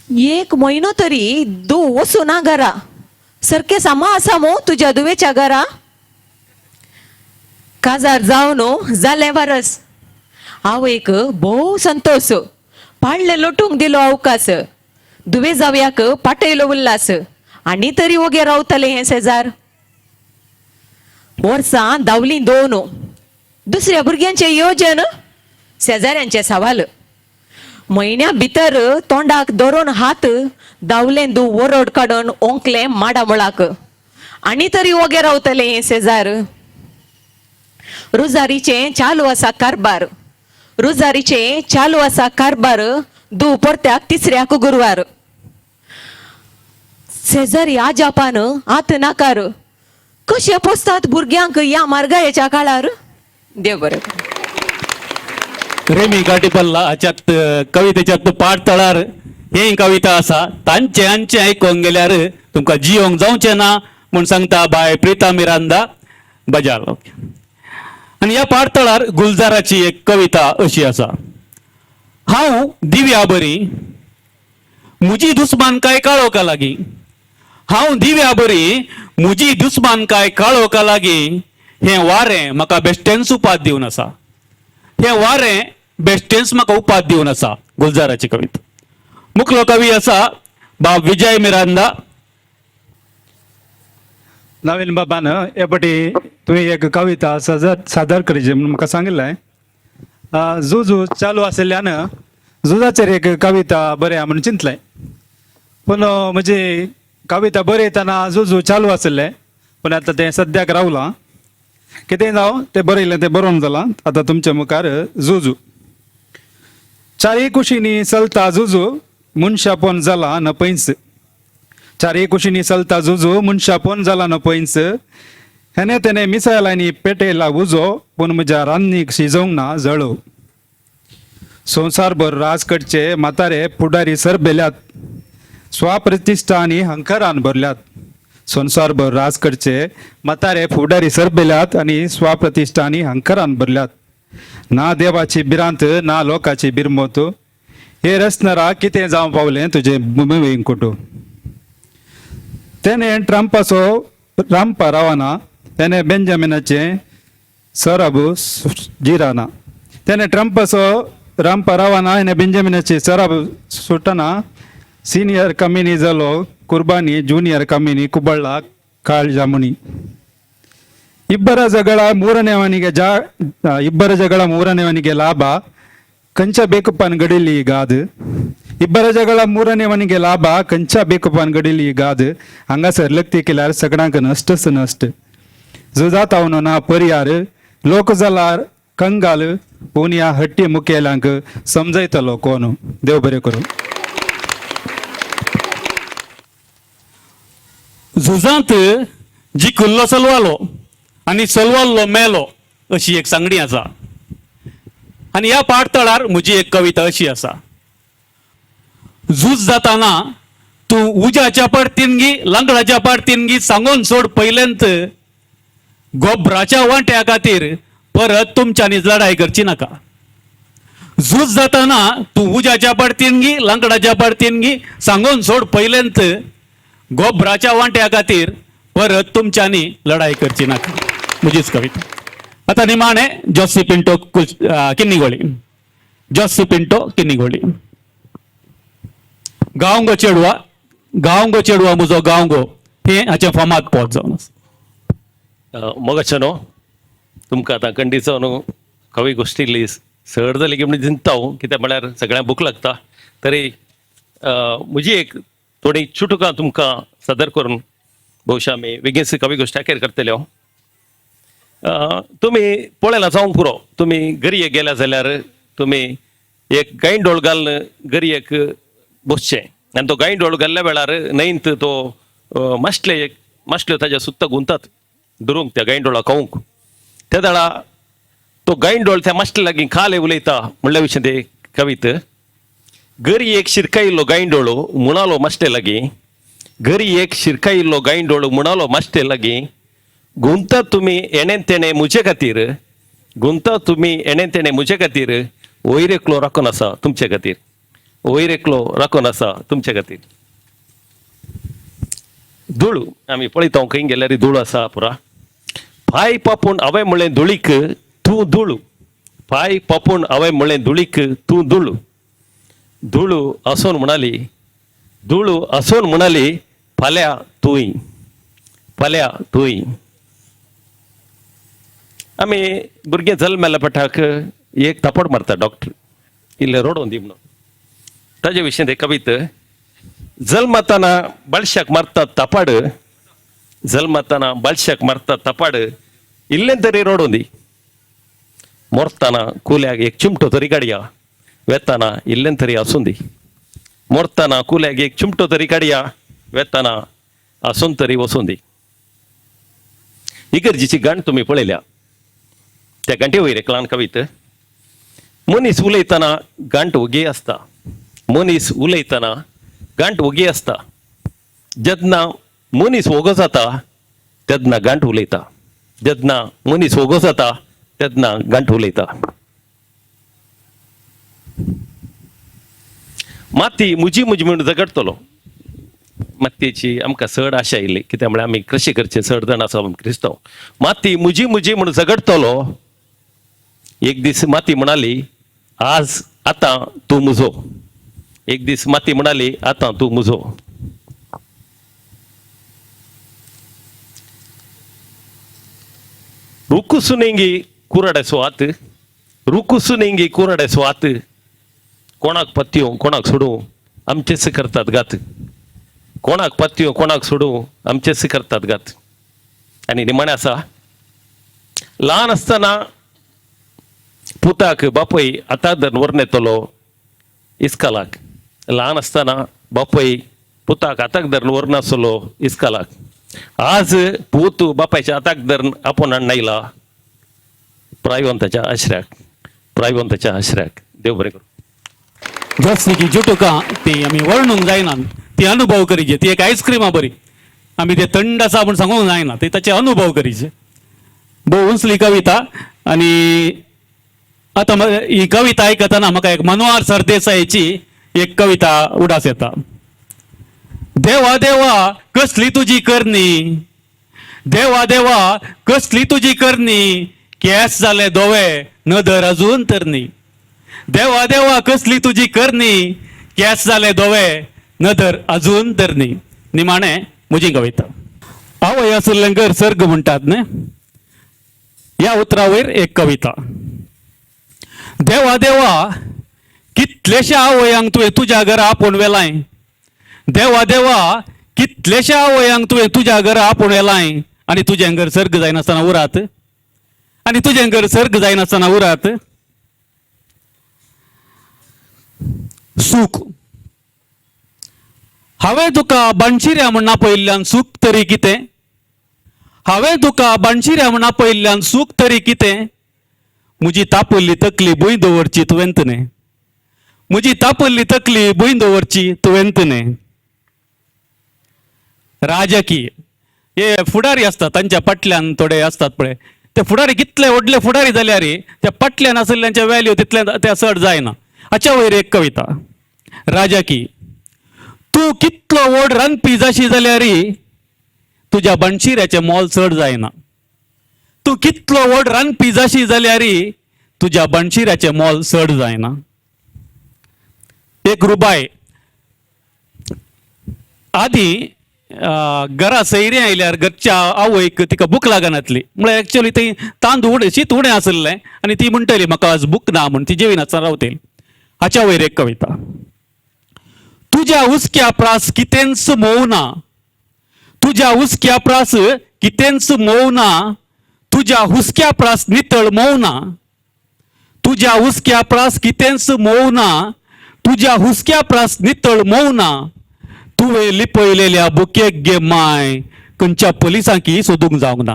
S1: 1 म्हयनो तरी दू वचूं ना घरा, सारकें सामा आसा मो तुज्या दुवेच्या घरा. काजार जावन जालें वरस, आवयक भोव संतोश, पाडलें लोटूंक दिलो अवकाश, दुवे जावयाक पाटयलो उल्लास, आनी तरी वोगे रावतले हें शेजार. वर्सां धांवलीं 2, दुसऱ्या भुरग्यांचें योजन, शेजाऱ्यांचें सवाल. म्हयन्या भितर तोंडाक धरून हात, धांवलें दू वरड काडून ओंकलें माडा मुळाक, आनी तरी वोगे रावतले हें शेजार. रुजारीचें चालू आसा कारबार, रुजारीचें चालू आसा कारबार, दू परत्याक तिसऱ्याक गुरवार. शेजारी आजापान आत नाकार, कशें पोसतात भुरग्यांक ह्या मार्गायेच्या काळार. देव बरें करूं.
S2: रेमी गाटीपल्ला हाच्यात कवितेच्यात पाट तळार ही कविता आसा. तांचे आमचें आयकोंक गेल्यार तुमकां जियोंक जावचें ना म्हूण सांगता बाय प्रिता मिरांदा बजाल. आनी ह्या पाटतळार गुलजाराची एक कविता अशी आसा. हांव दिव्या बरी म्हजी दुस्मान काय काळोखा लागीं, हांव दिव्या बरी म्हजी दुस्मानकाय काळोखा लागीं हें वारें म्हाका बेश्टेंच उपाद दिवन आसा. हें वारें बेश्टेंच म्हाका उपाद दिवन आसा. गुलजाराची कविता. मुखलो कवी आसा बाब विजय मिरांदा.
S14: नवीन बाबान हे पटी तुवें एक कविता सादर करची म्हणून म्हाका सांगिल्लें. झूज चालू आशिल्ल्यान झुजाचेर एक कविता बरया म्हणून चिंतलें. पूण म्हजी कविता बरयतना झूज चालू आशिल्लें, पूण आतां तें सद्याक रावलां. कितें जावं तें बरयलें तें बरोवन जालां. आतां तुमच्या मुखार झुजू. चारय कुशींनी चलता झुजू, मनशापण जालां नपयंच. चारय कुशींनी चलता झुजू, मनशापण जालां नपयंच. हेणे तेणे मिसायलांनी पेटयला उजो, पूण म्हज्या रान्नीक शिजोवंक ना जळोव. संवसारभर राज करचे म्हातारे फुडारी सरबेल्यात, स्वाप्रतिश्ठा आनी हंकारान भरल्यात. संवसारभर राज करचे म्हातारे फुडारी सरबेल्यात आनी स्वाप्रतिश्ठा आनी हंकारान भरल्यात. ना देवाची भिरांत ना लोकाची बिरमत, हे रचणारा कितें जावं पावलें तुजें मुंबय कुटू. तेणें ट्रंपाचो रामपा रावना, तेणें बेंजामिनाचें सरब जिराना. तेणें ट्रंपाचो रामपा रावना, हेणें बेंजामिनाचे सरब सुटना. सिनियर कमिनी जालो कुर्बानी, ज्युनियर कमिनी कुबळ्ळा काळजामुनी. ಇಬ್ಬರ ಜಗಳ ಮೂರನೇವನಿಗೆ ಜಾ ಇಬ್ಬರ ಜಗಳ ಮೂರನೇವನಿಗೆ ಲಾಭ, ಕಂಚ ಬೇಕುಪ್ಪನ್ ಗಡಿಲಿ ಗಾದು. ಇಬ್ಬರ ಜಗಳ ಮೂರನೇವನಿಗೆ ಲಾಭ, ಕಂಚ ಬೇಕುಪ್ಪನ್ ಗಡಿಲಿ ಗಾದು. हांगासर लक्ती केल्यार सगळ्यांक नश्टच नश्ट. झुजात हांव ना परियार, लोक जाल्यार कंगाल, पूण ह्या हट्टी मुखेल्यांक समजयतलो कोण. देव बरें करूं.
S2: झुजांत जिखिल्लो चलवालो आनी चलवाल्लो मेलो अशी एक सांगणी आसा. आनी ह्या पाठतळार म्हजी एक कविता अशी आसा. झूज जाताना तूं उज्याच्या पार्तीन गी लांकडाच्या पार्तीन गी सांगून सोड पयलेंत, गोबराच्या वांट्या खातीर परत तुमच्यांनी लढाई करची नाका. झूज जाताना तूं उज्याच्या पार्तीन गी लांकडाच्या पार्तीन गी सांगून सोड पयलेंत, गोबराच्या वांट्या खातीर परत तुमच्यांनी लढाई करची नाका. म्हजीच कविता. आतां निमाणें जोसी पिंटो किन्नीगोळी. जोसी पिंटो किन्नीगोळी. गांव गो चेडवा, गांव गो चेडवा म्हजो गांव गो, हें हाचें फामाद पद जावन आसा.
S15: मोगाचें न्हू तुमकां आतां कंडीचो न्हू कवी गोश्टी इल्ली सड जाली की म्हणून चिंतता हांव, कित्याक म्हळ्यार सगळ्यांक भूक लागता. तरी म्हजी एक थोडी चुटुकां तुमकां सादर करून भोवशा आमी बेगीन कवी गोश्टी अखेर करतले हांव. तुमी पळयलां जावंक पुरो, तुमी गरयेक गेल्या जाल्यार तुमी एक गांयडोळ घालून गरयेक बसचें आनी तो गांयडोळ घाल्ल्या वेळार न्हंयंत तो मासले एक मासल्यो ताज्या सुत्ता गुंतात धरूंक त्या गांयडोळा खावंक. त्या वेळा तो गांयडोळ त्या मासले लागीं खाले उलयता म्हणल्या विशीं ते कवीत. गरयेक शिरकायिल्लो गांयडोळ म्हणालो मासले लागीं, गरयेक शिरकायिल्लो गांयडोळ म्हणालो मासले लागीं, गुंता तुमी एणे तेणे म्हजे खातीर, गुंता तुमी एणे तेणे म्हजे खातीर, वयर एकलो राखून आसा तुमचे खातीर, वयर एकलो राखून आसा तुमचे खातीर. धूळ आमी पळयता खंय गेल्यार धूळ आसा पुरा. पांय पापून हांवें म्हणलें धुळीक तूं धूळ, पांय पापून हांवें म्हणलें धुळीक तूं धूळ. धूळ आसून म्हणाली, धूळ आसून म्हणाली फाल्यां तूंय, फाल्यां तूंय. आमी भुरगें जल्मेल्या पठाक एक थापट मारता डॉक्टर, इल्लें रडोवन दी म्हणून. ताजे विशीं ते कवित. जल्मताना बाळशाक मारतात थापाड, जल्मताना बाळशाक मारतात थापाड, इल्लें तरी रडोवन दी. मरतना कुल्याक एक चिमटो तरी काडया, वेताना इल्लें तरी आसून दी. मरतना कुल्याक एक चिमटो तरी काडया, वेताना आसून तरी वचून दी. इगर्जीची गांठ तुमी पळयल्या, त्या गांठी वयर एक ल्हान कवित. मनीस उलयतना गांठ ओगी आसता, मनीस उलयतना गांठ ओगी आसता. जेन्ना मनीस ओगो जाता तेन्ना गांठ उलयता, जेन्ना मनीस ओगो जाता तेन्ना गांठ उलयता. माती मुजी मुजी म्हणून झगडटलो, मातयेची आमकां चड आशा आयिल्ली. कित्याक म्हळ्यार आमी कृशी करचे चड जाण आसा आमी क्रिस्तांव. माती म्हजी म्हजी म्हूण झगडटलो, एक दीस माती म्हणाली आज आतां तूं म्हजो. एक दीस माती म्हणाली आतां तूं म्हजो. रुख सुनेंगी कुराड्याचो हात, रुख सुनेंगी कुराड्याचो हात, कोणाक पत्यो कोणाक सोडूं आमचेच करतात घात. कोणाक पत्यो कोणाक सोडूं आमचेच करतात घात. आनी निमाणें आसा, ल्हान आसतना पुताक बापूय आतां धरून व्हरून येतलो इस्कालाक. ल्हान आसतना बापूय पुताक हाताक धरून व्हरून आसलो इस्कालाक. आज पूत बापायच्या हाताक धरून आपोवन हाडून आयला प्रायवंताच्या आश्र्याक, प्रायवंताच्या आश्र्याक. देव बरें करूं.
S2: जसनी जुटुकां ती आमी वर्णूंक जायना, ती अनुभव करीचे. ती एक आयस्क्रिमा बरी, आमी ते थंड आसा म्हूण सांगूंक जायना, ती ताचे अनुभव करीचे. भोव उंचली कविता. आनी आतां ही कविता आयकतना म्हाका एक मनोहर सरदेसायची एक कविता उडास येता. देवा देवा कसली तुजी करणी, देवा देवा कसली तुजी करणी, केंस जाले धवे नदर अजून तरणी. देवा देवा कसली तुजी करणी, केंस जाले धवे नदर अजून तरणी. निमाणें म्हजी कविता. आवय आशिल्लें घर सर्ग म्हणटात न्ही, ह्या उतरा वयर एक कविता. देवा देवा कितलेश्या आवयांक तुवें तुज्या घरा आपोवन व्हेलाय, देवा देवा कितलेश्या आवयांक तुवें तुज्या घरा आपोवन व्हेलाय, आनी तुजें घर सर्ग जायनासतना उरात, आनी तुजें घर सर्ग जायनासतना उरात. सूख हांवें तुका बाणशिऱ्या म्हूण आपयल्ल्यान सूख तरी कितें, हांवें तुका बाणशिऱ्या म्हूण आपयल्ल्यान सूख तरी कितें, म्हजी तापल्ली तकली भूंय दवरची तुवेंत न्ही, म्हजी तापल्ली तकली भूंय दवरची तुवेंत न्ही. राजकीय हे फुडारी आसतात तांच्या फाटल्यान थोडे आसतात पळय, ते फुडारी कितले व्हडले फुडारी जाल्यार त्या फाटल्यान आशिल्ल्यांचे वॅल्यू तितले ते चड जायना. हाच्या वयर एक कविता. राजकीय. तूं कितलो व्हड रांदपी जाशी जाल्यार तुज्या बनशिऱ्याचें मोल चड जायना, तूं कितलो व्हड रांदपी जाशी जाल्यार तुज्या बनशिऱ्याचें मोल चड जायना. एक रुबाय. आदी घरा सैरी आयल्यार घरच्या आवयक तिका भूक लागनातली, म्हळ्यार एक्चुअली ती तांदूळ शीत उणें आशिल्लें आनी ती म्हणटली म्हाका आज भूक ना म्हूण, ती जेविनासतना रावतली. हाच्या वयर एक कविता. तुज्या हुसक्या प्रास कितेंच मोव ना, तुज्या हुसक्या प्रास कितेंच मोव ना, तुज्या हुसक्या प्रास नितळ मोव ना, तुज्या हुसक्या प्रास कितेंच मोव ना, तुज्या हुसक्या प्रास नितळ मोव ना, तुवें लिपयलेल्या बुकेक गे माय खंयच्या पोलिसांकी सोदूंक जावंक ना,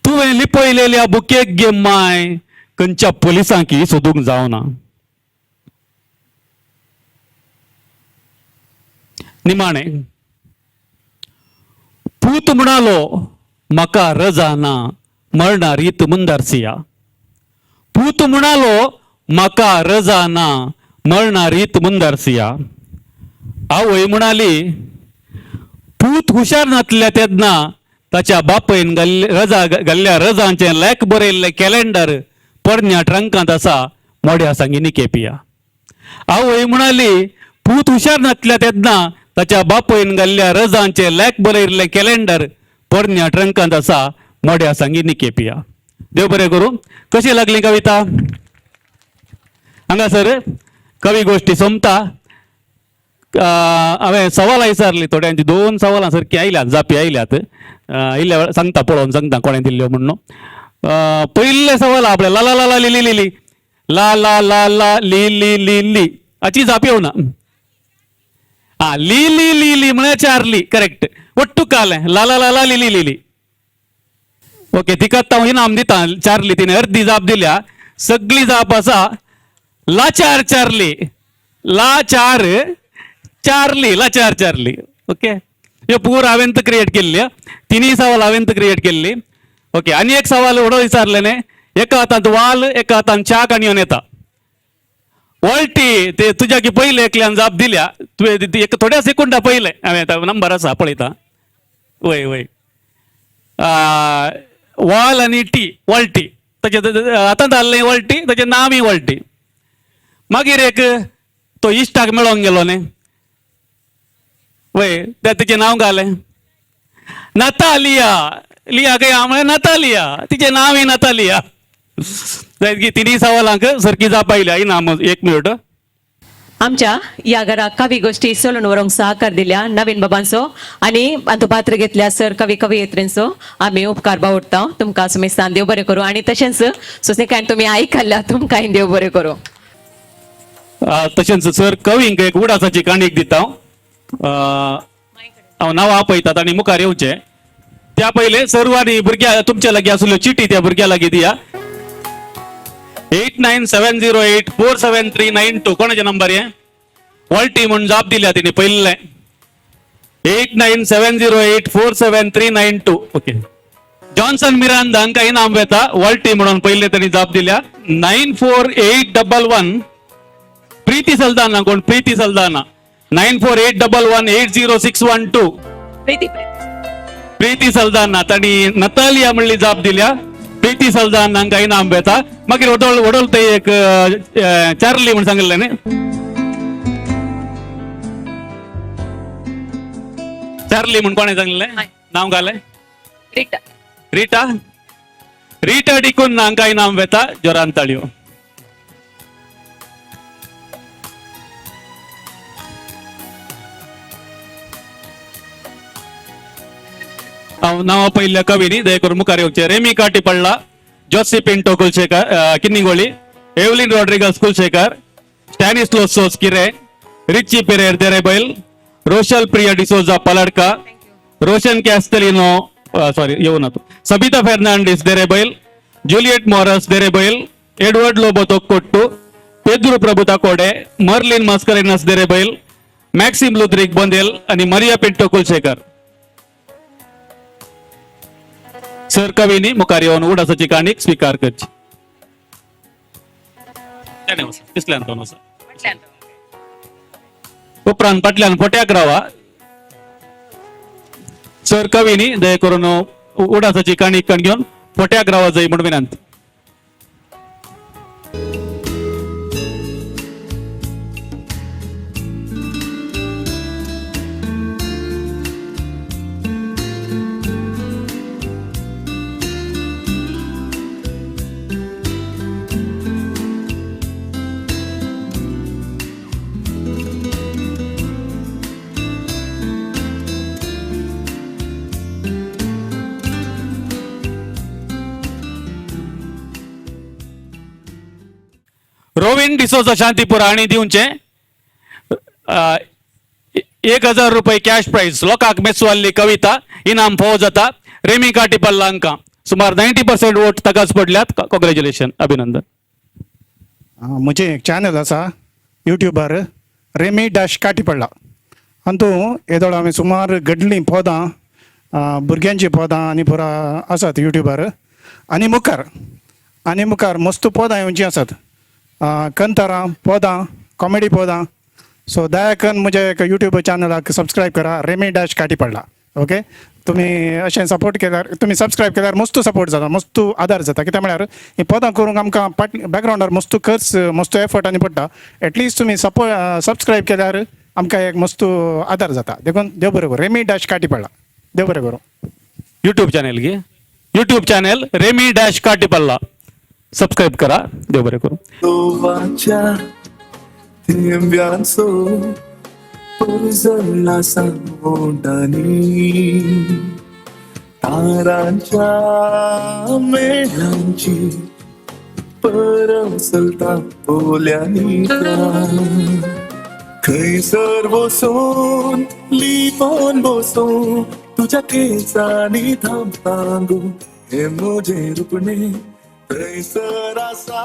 S2: तुवें लिपयलेल्या बुकेक गे माय खंयच्या पोलिसांकी सोदूंक जावना. निमाणें पूत म्हणालो म्हाका रजा ना मरणार रीत मुंदारसिया, पूत म्हणालो म्हाका रजा ना मरणार रीत मुंदारसिया. आवय म्हणाली पूत हुशार नातल्या तेन्ना ताच्या बापयन रजा घाल्ल्या रजांचें लेख बरयल्लें कॅलेंडर पोरण्या ट्रंकांत आसा मोड्या सांगी निकेपिया. आवय म्हणाली पूत हुशार नातल्या तेन्ना ताच्या बापयन घाल्ल्या रजांचें लेख बरयल्लें कॅलेंडर पोरण्या ट्रंकांत आसा मोड्या सांगी निकेपिया. देव बरें करूं. कशी लागली कविता? हांगासर कवी गोश्टी सोंपता. हांवें सवालां विचारलीं थोड्यांची, दोन सवालां सारकीं आयल्यात, जापी आयल्यात. इल्ल्या सांगता पळोवन सांगता कोणें दिल्ल्यो म्हूण. पयिल्लें सवाल आपलें ला ला ला ला लिली लिली ला ला ला ला ली ली ली ली हाची जाप येवना. आं ली ली ली ली म्हळ्यार चारली करेक्ट. वट्टू कालें ला ला ला ला लिली लिली. ओके, तिका हांव इनाम दिता. चारली तिणें अर्दी जाप दिल्या, सगळी जाप आसा लाचार चारली, लाचार चारली, लाचार चारली. ओके, ह्यो पूर हांवें क्रिएट केल्ली, तिनूय सवाल हांवें क्रिएट केल्ली. ओके, आनी एक सवाल व्हडो विचारलें न्ही, एका हातांत वाल एका हातांत च्या काणयोन येता, वॉल्टी ते तुज्या की पयले एकल्यान जाप दिल्या तुवें एक थोड्या सेकंडा पयले हांवें आतां नंबर आसा पळयता. वय वय वॉल आनी टी वॉल्टी ताचें आतां जाल्लें वॉल्टी ताचें नांवय वॉल्टी. मागीर एक तो इश्टाक मेळोंक गेलो न्ही वय तेचें नांव घालें नतालिया. लिया काय हांव म्हळें नतालिया तिचें नांवय नतालिया. तिनूय सवालांक सारकी जाप आयल्या. इनाम एक मिनट.
S1: आमच्या या घराक कवी गोष्टी सोलून व्हरूंक सहकार दिल्या नवीन बाबांचो आनी हातूंत पात्र घेतल्या सर कवी कवयित्रींचो आमी उपकार बावडटा. तुमकां सुमेस्तान देव बरें करूं आनी तशेंच सोंसणीकायन तुमी आयकल्ल्या तुमकांय देव बरें करूं.
S2: तशेंच सर कवींक एक उडासाची काणीक दिता हांव नांव आपयतात आनी मुखार येवचें. त्या पयले सर्वांनी भुरग्या तुमच्या लागीं आसल्यो चिटी त्या भुरग्या लागीं दिया. 89708 47392 कोणाचे नंबर हे? वॉल्टी म्हूण जाप दिल्या तिणे पयल्ले. 89708 47392. ओके. जॉन्सन मिरांदा हांकां इनाम वेता वॉल्टी म्हणून पयले तांणी जाप दिल्या. 94811 प्रीती सल्दाना. कोण? प्रीती सल्दाना. 94811 80612.
S1: प्रीती
S2: प्रीती सल्दाना तांणी नतालिया म्हणली जाप दिल्या. प्रीती सल्दाना हांकां इनाम वेता. मागीर वडोल वडोल ते एक चार्ली म्हूण सांगिल्लें न्ही, चार्ली म्हूण कोणें सांगिल्लें नांव घालें?
S1: रिटा.
S2: रिटा रिटा डिकून हांकां इनाम वेता. जोरान ताळयो. हांव नांवां पयल्या कवीनी दया करून मुखार येवचें. Remy Katipalla, Josy Pinto Kulshekar Kinnigoli, Evelyn Rodrigues Kulshekar, Stanislaus Sos Kire, Richie Pereira Derebail, Roshal Priya D'Souza Paladka, Roshan Castelino sorry येऊ ना तूं, Sabita Fernandes Derebail, Juliet Morris Derebail, Edward Lobo Thokkottu, Pedro Prabhu Takode, Merlin Mascarenhas Derebail, Maxim Ludrik Bondel आनी मरिया पिंटो कुलशेकर. सर कवीनी मुखार येवन उडासाची काणीक स्विकार करची. पिसल्यान तो उपरांत फाटल्यान फोट्याक रावा. सर कवीनी दया करून उडासाची काणीक कण घेवन फोट्याक रावा जाय म्हूण विनंती. रोविन डिसोजा शांतीपुरा हांणी दिवचे 1000 रुपये कॅश प्रायज. लोकांक मेसवाल्ली कविता इनाम फावो जाता. रेमी काटीपल्ला हांकां सुमार 90% वोट ताकाच पडल्यात. कॉंग्रॅच्युलेशन, अभिनंदन.
S7: म्हजें एक चॅनल आसा युट्यूबार, रेमी डॅश काटीपल्ला. हातूंत येदोळ हांवें सुमार घडलीं पदां, भुरग्यांचीं पदां आनी पुरा आसात युट्यूबार. आनी मुखार मस्त पदां येवचीं आसात, कंतारां पदां, कॉमेडी पदां. सो दया करून म्हज्या एक युट्यूब चॅनलाक सबस्क्रायब करा, रेमी डॅश काटीपल्ला. ओके, तुमी अशें सपोर्ट केल्यार, तुमी सबस्क्रायब केल्यार मस्त सपोर्ट जाता, मस्त आदार जाता. कित्याक म्हळ्यार ही पदां करूंक आमकां बॅकग्रावंडार मस्त खर्च, मस्त एफर्ट आनी पडटा. एटलिस्ट तुमी सबस्क्रायब केल्यार आमकां एक मस्त आदार जाता. देखून देव बरें करूं. रेमी डॅश काटीपल्ला, देव बरें करूं.
S2: युट्यूब चॅनल गे, YouTube channel Remy dash Katipalla subscribe करा. देव बरें करूं.
S16: गोवाच्या थेंब्यांचो परजळ्ळा सांगोटांनी, तारांच्या मेळांची परब चलता पोल्यांनी. खंयसर बसून लिपोन बसून तुज्या केंसांनी थांबता गो, हें म्हजें रुपणें थंयसर आसा.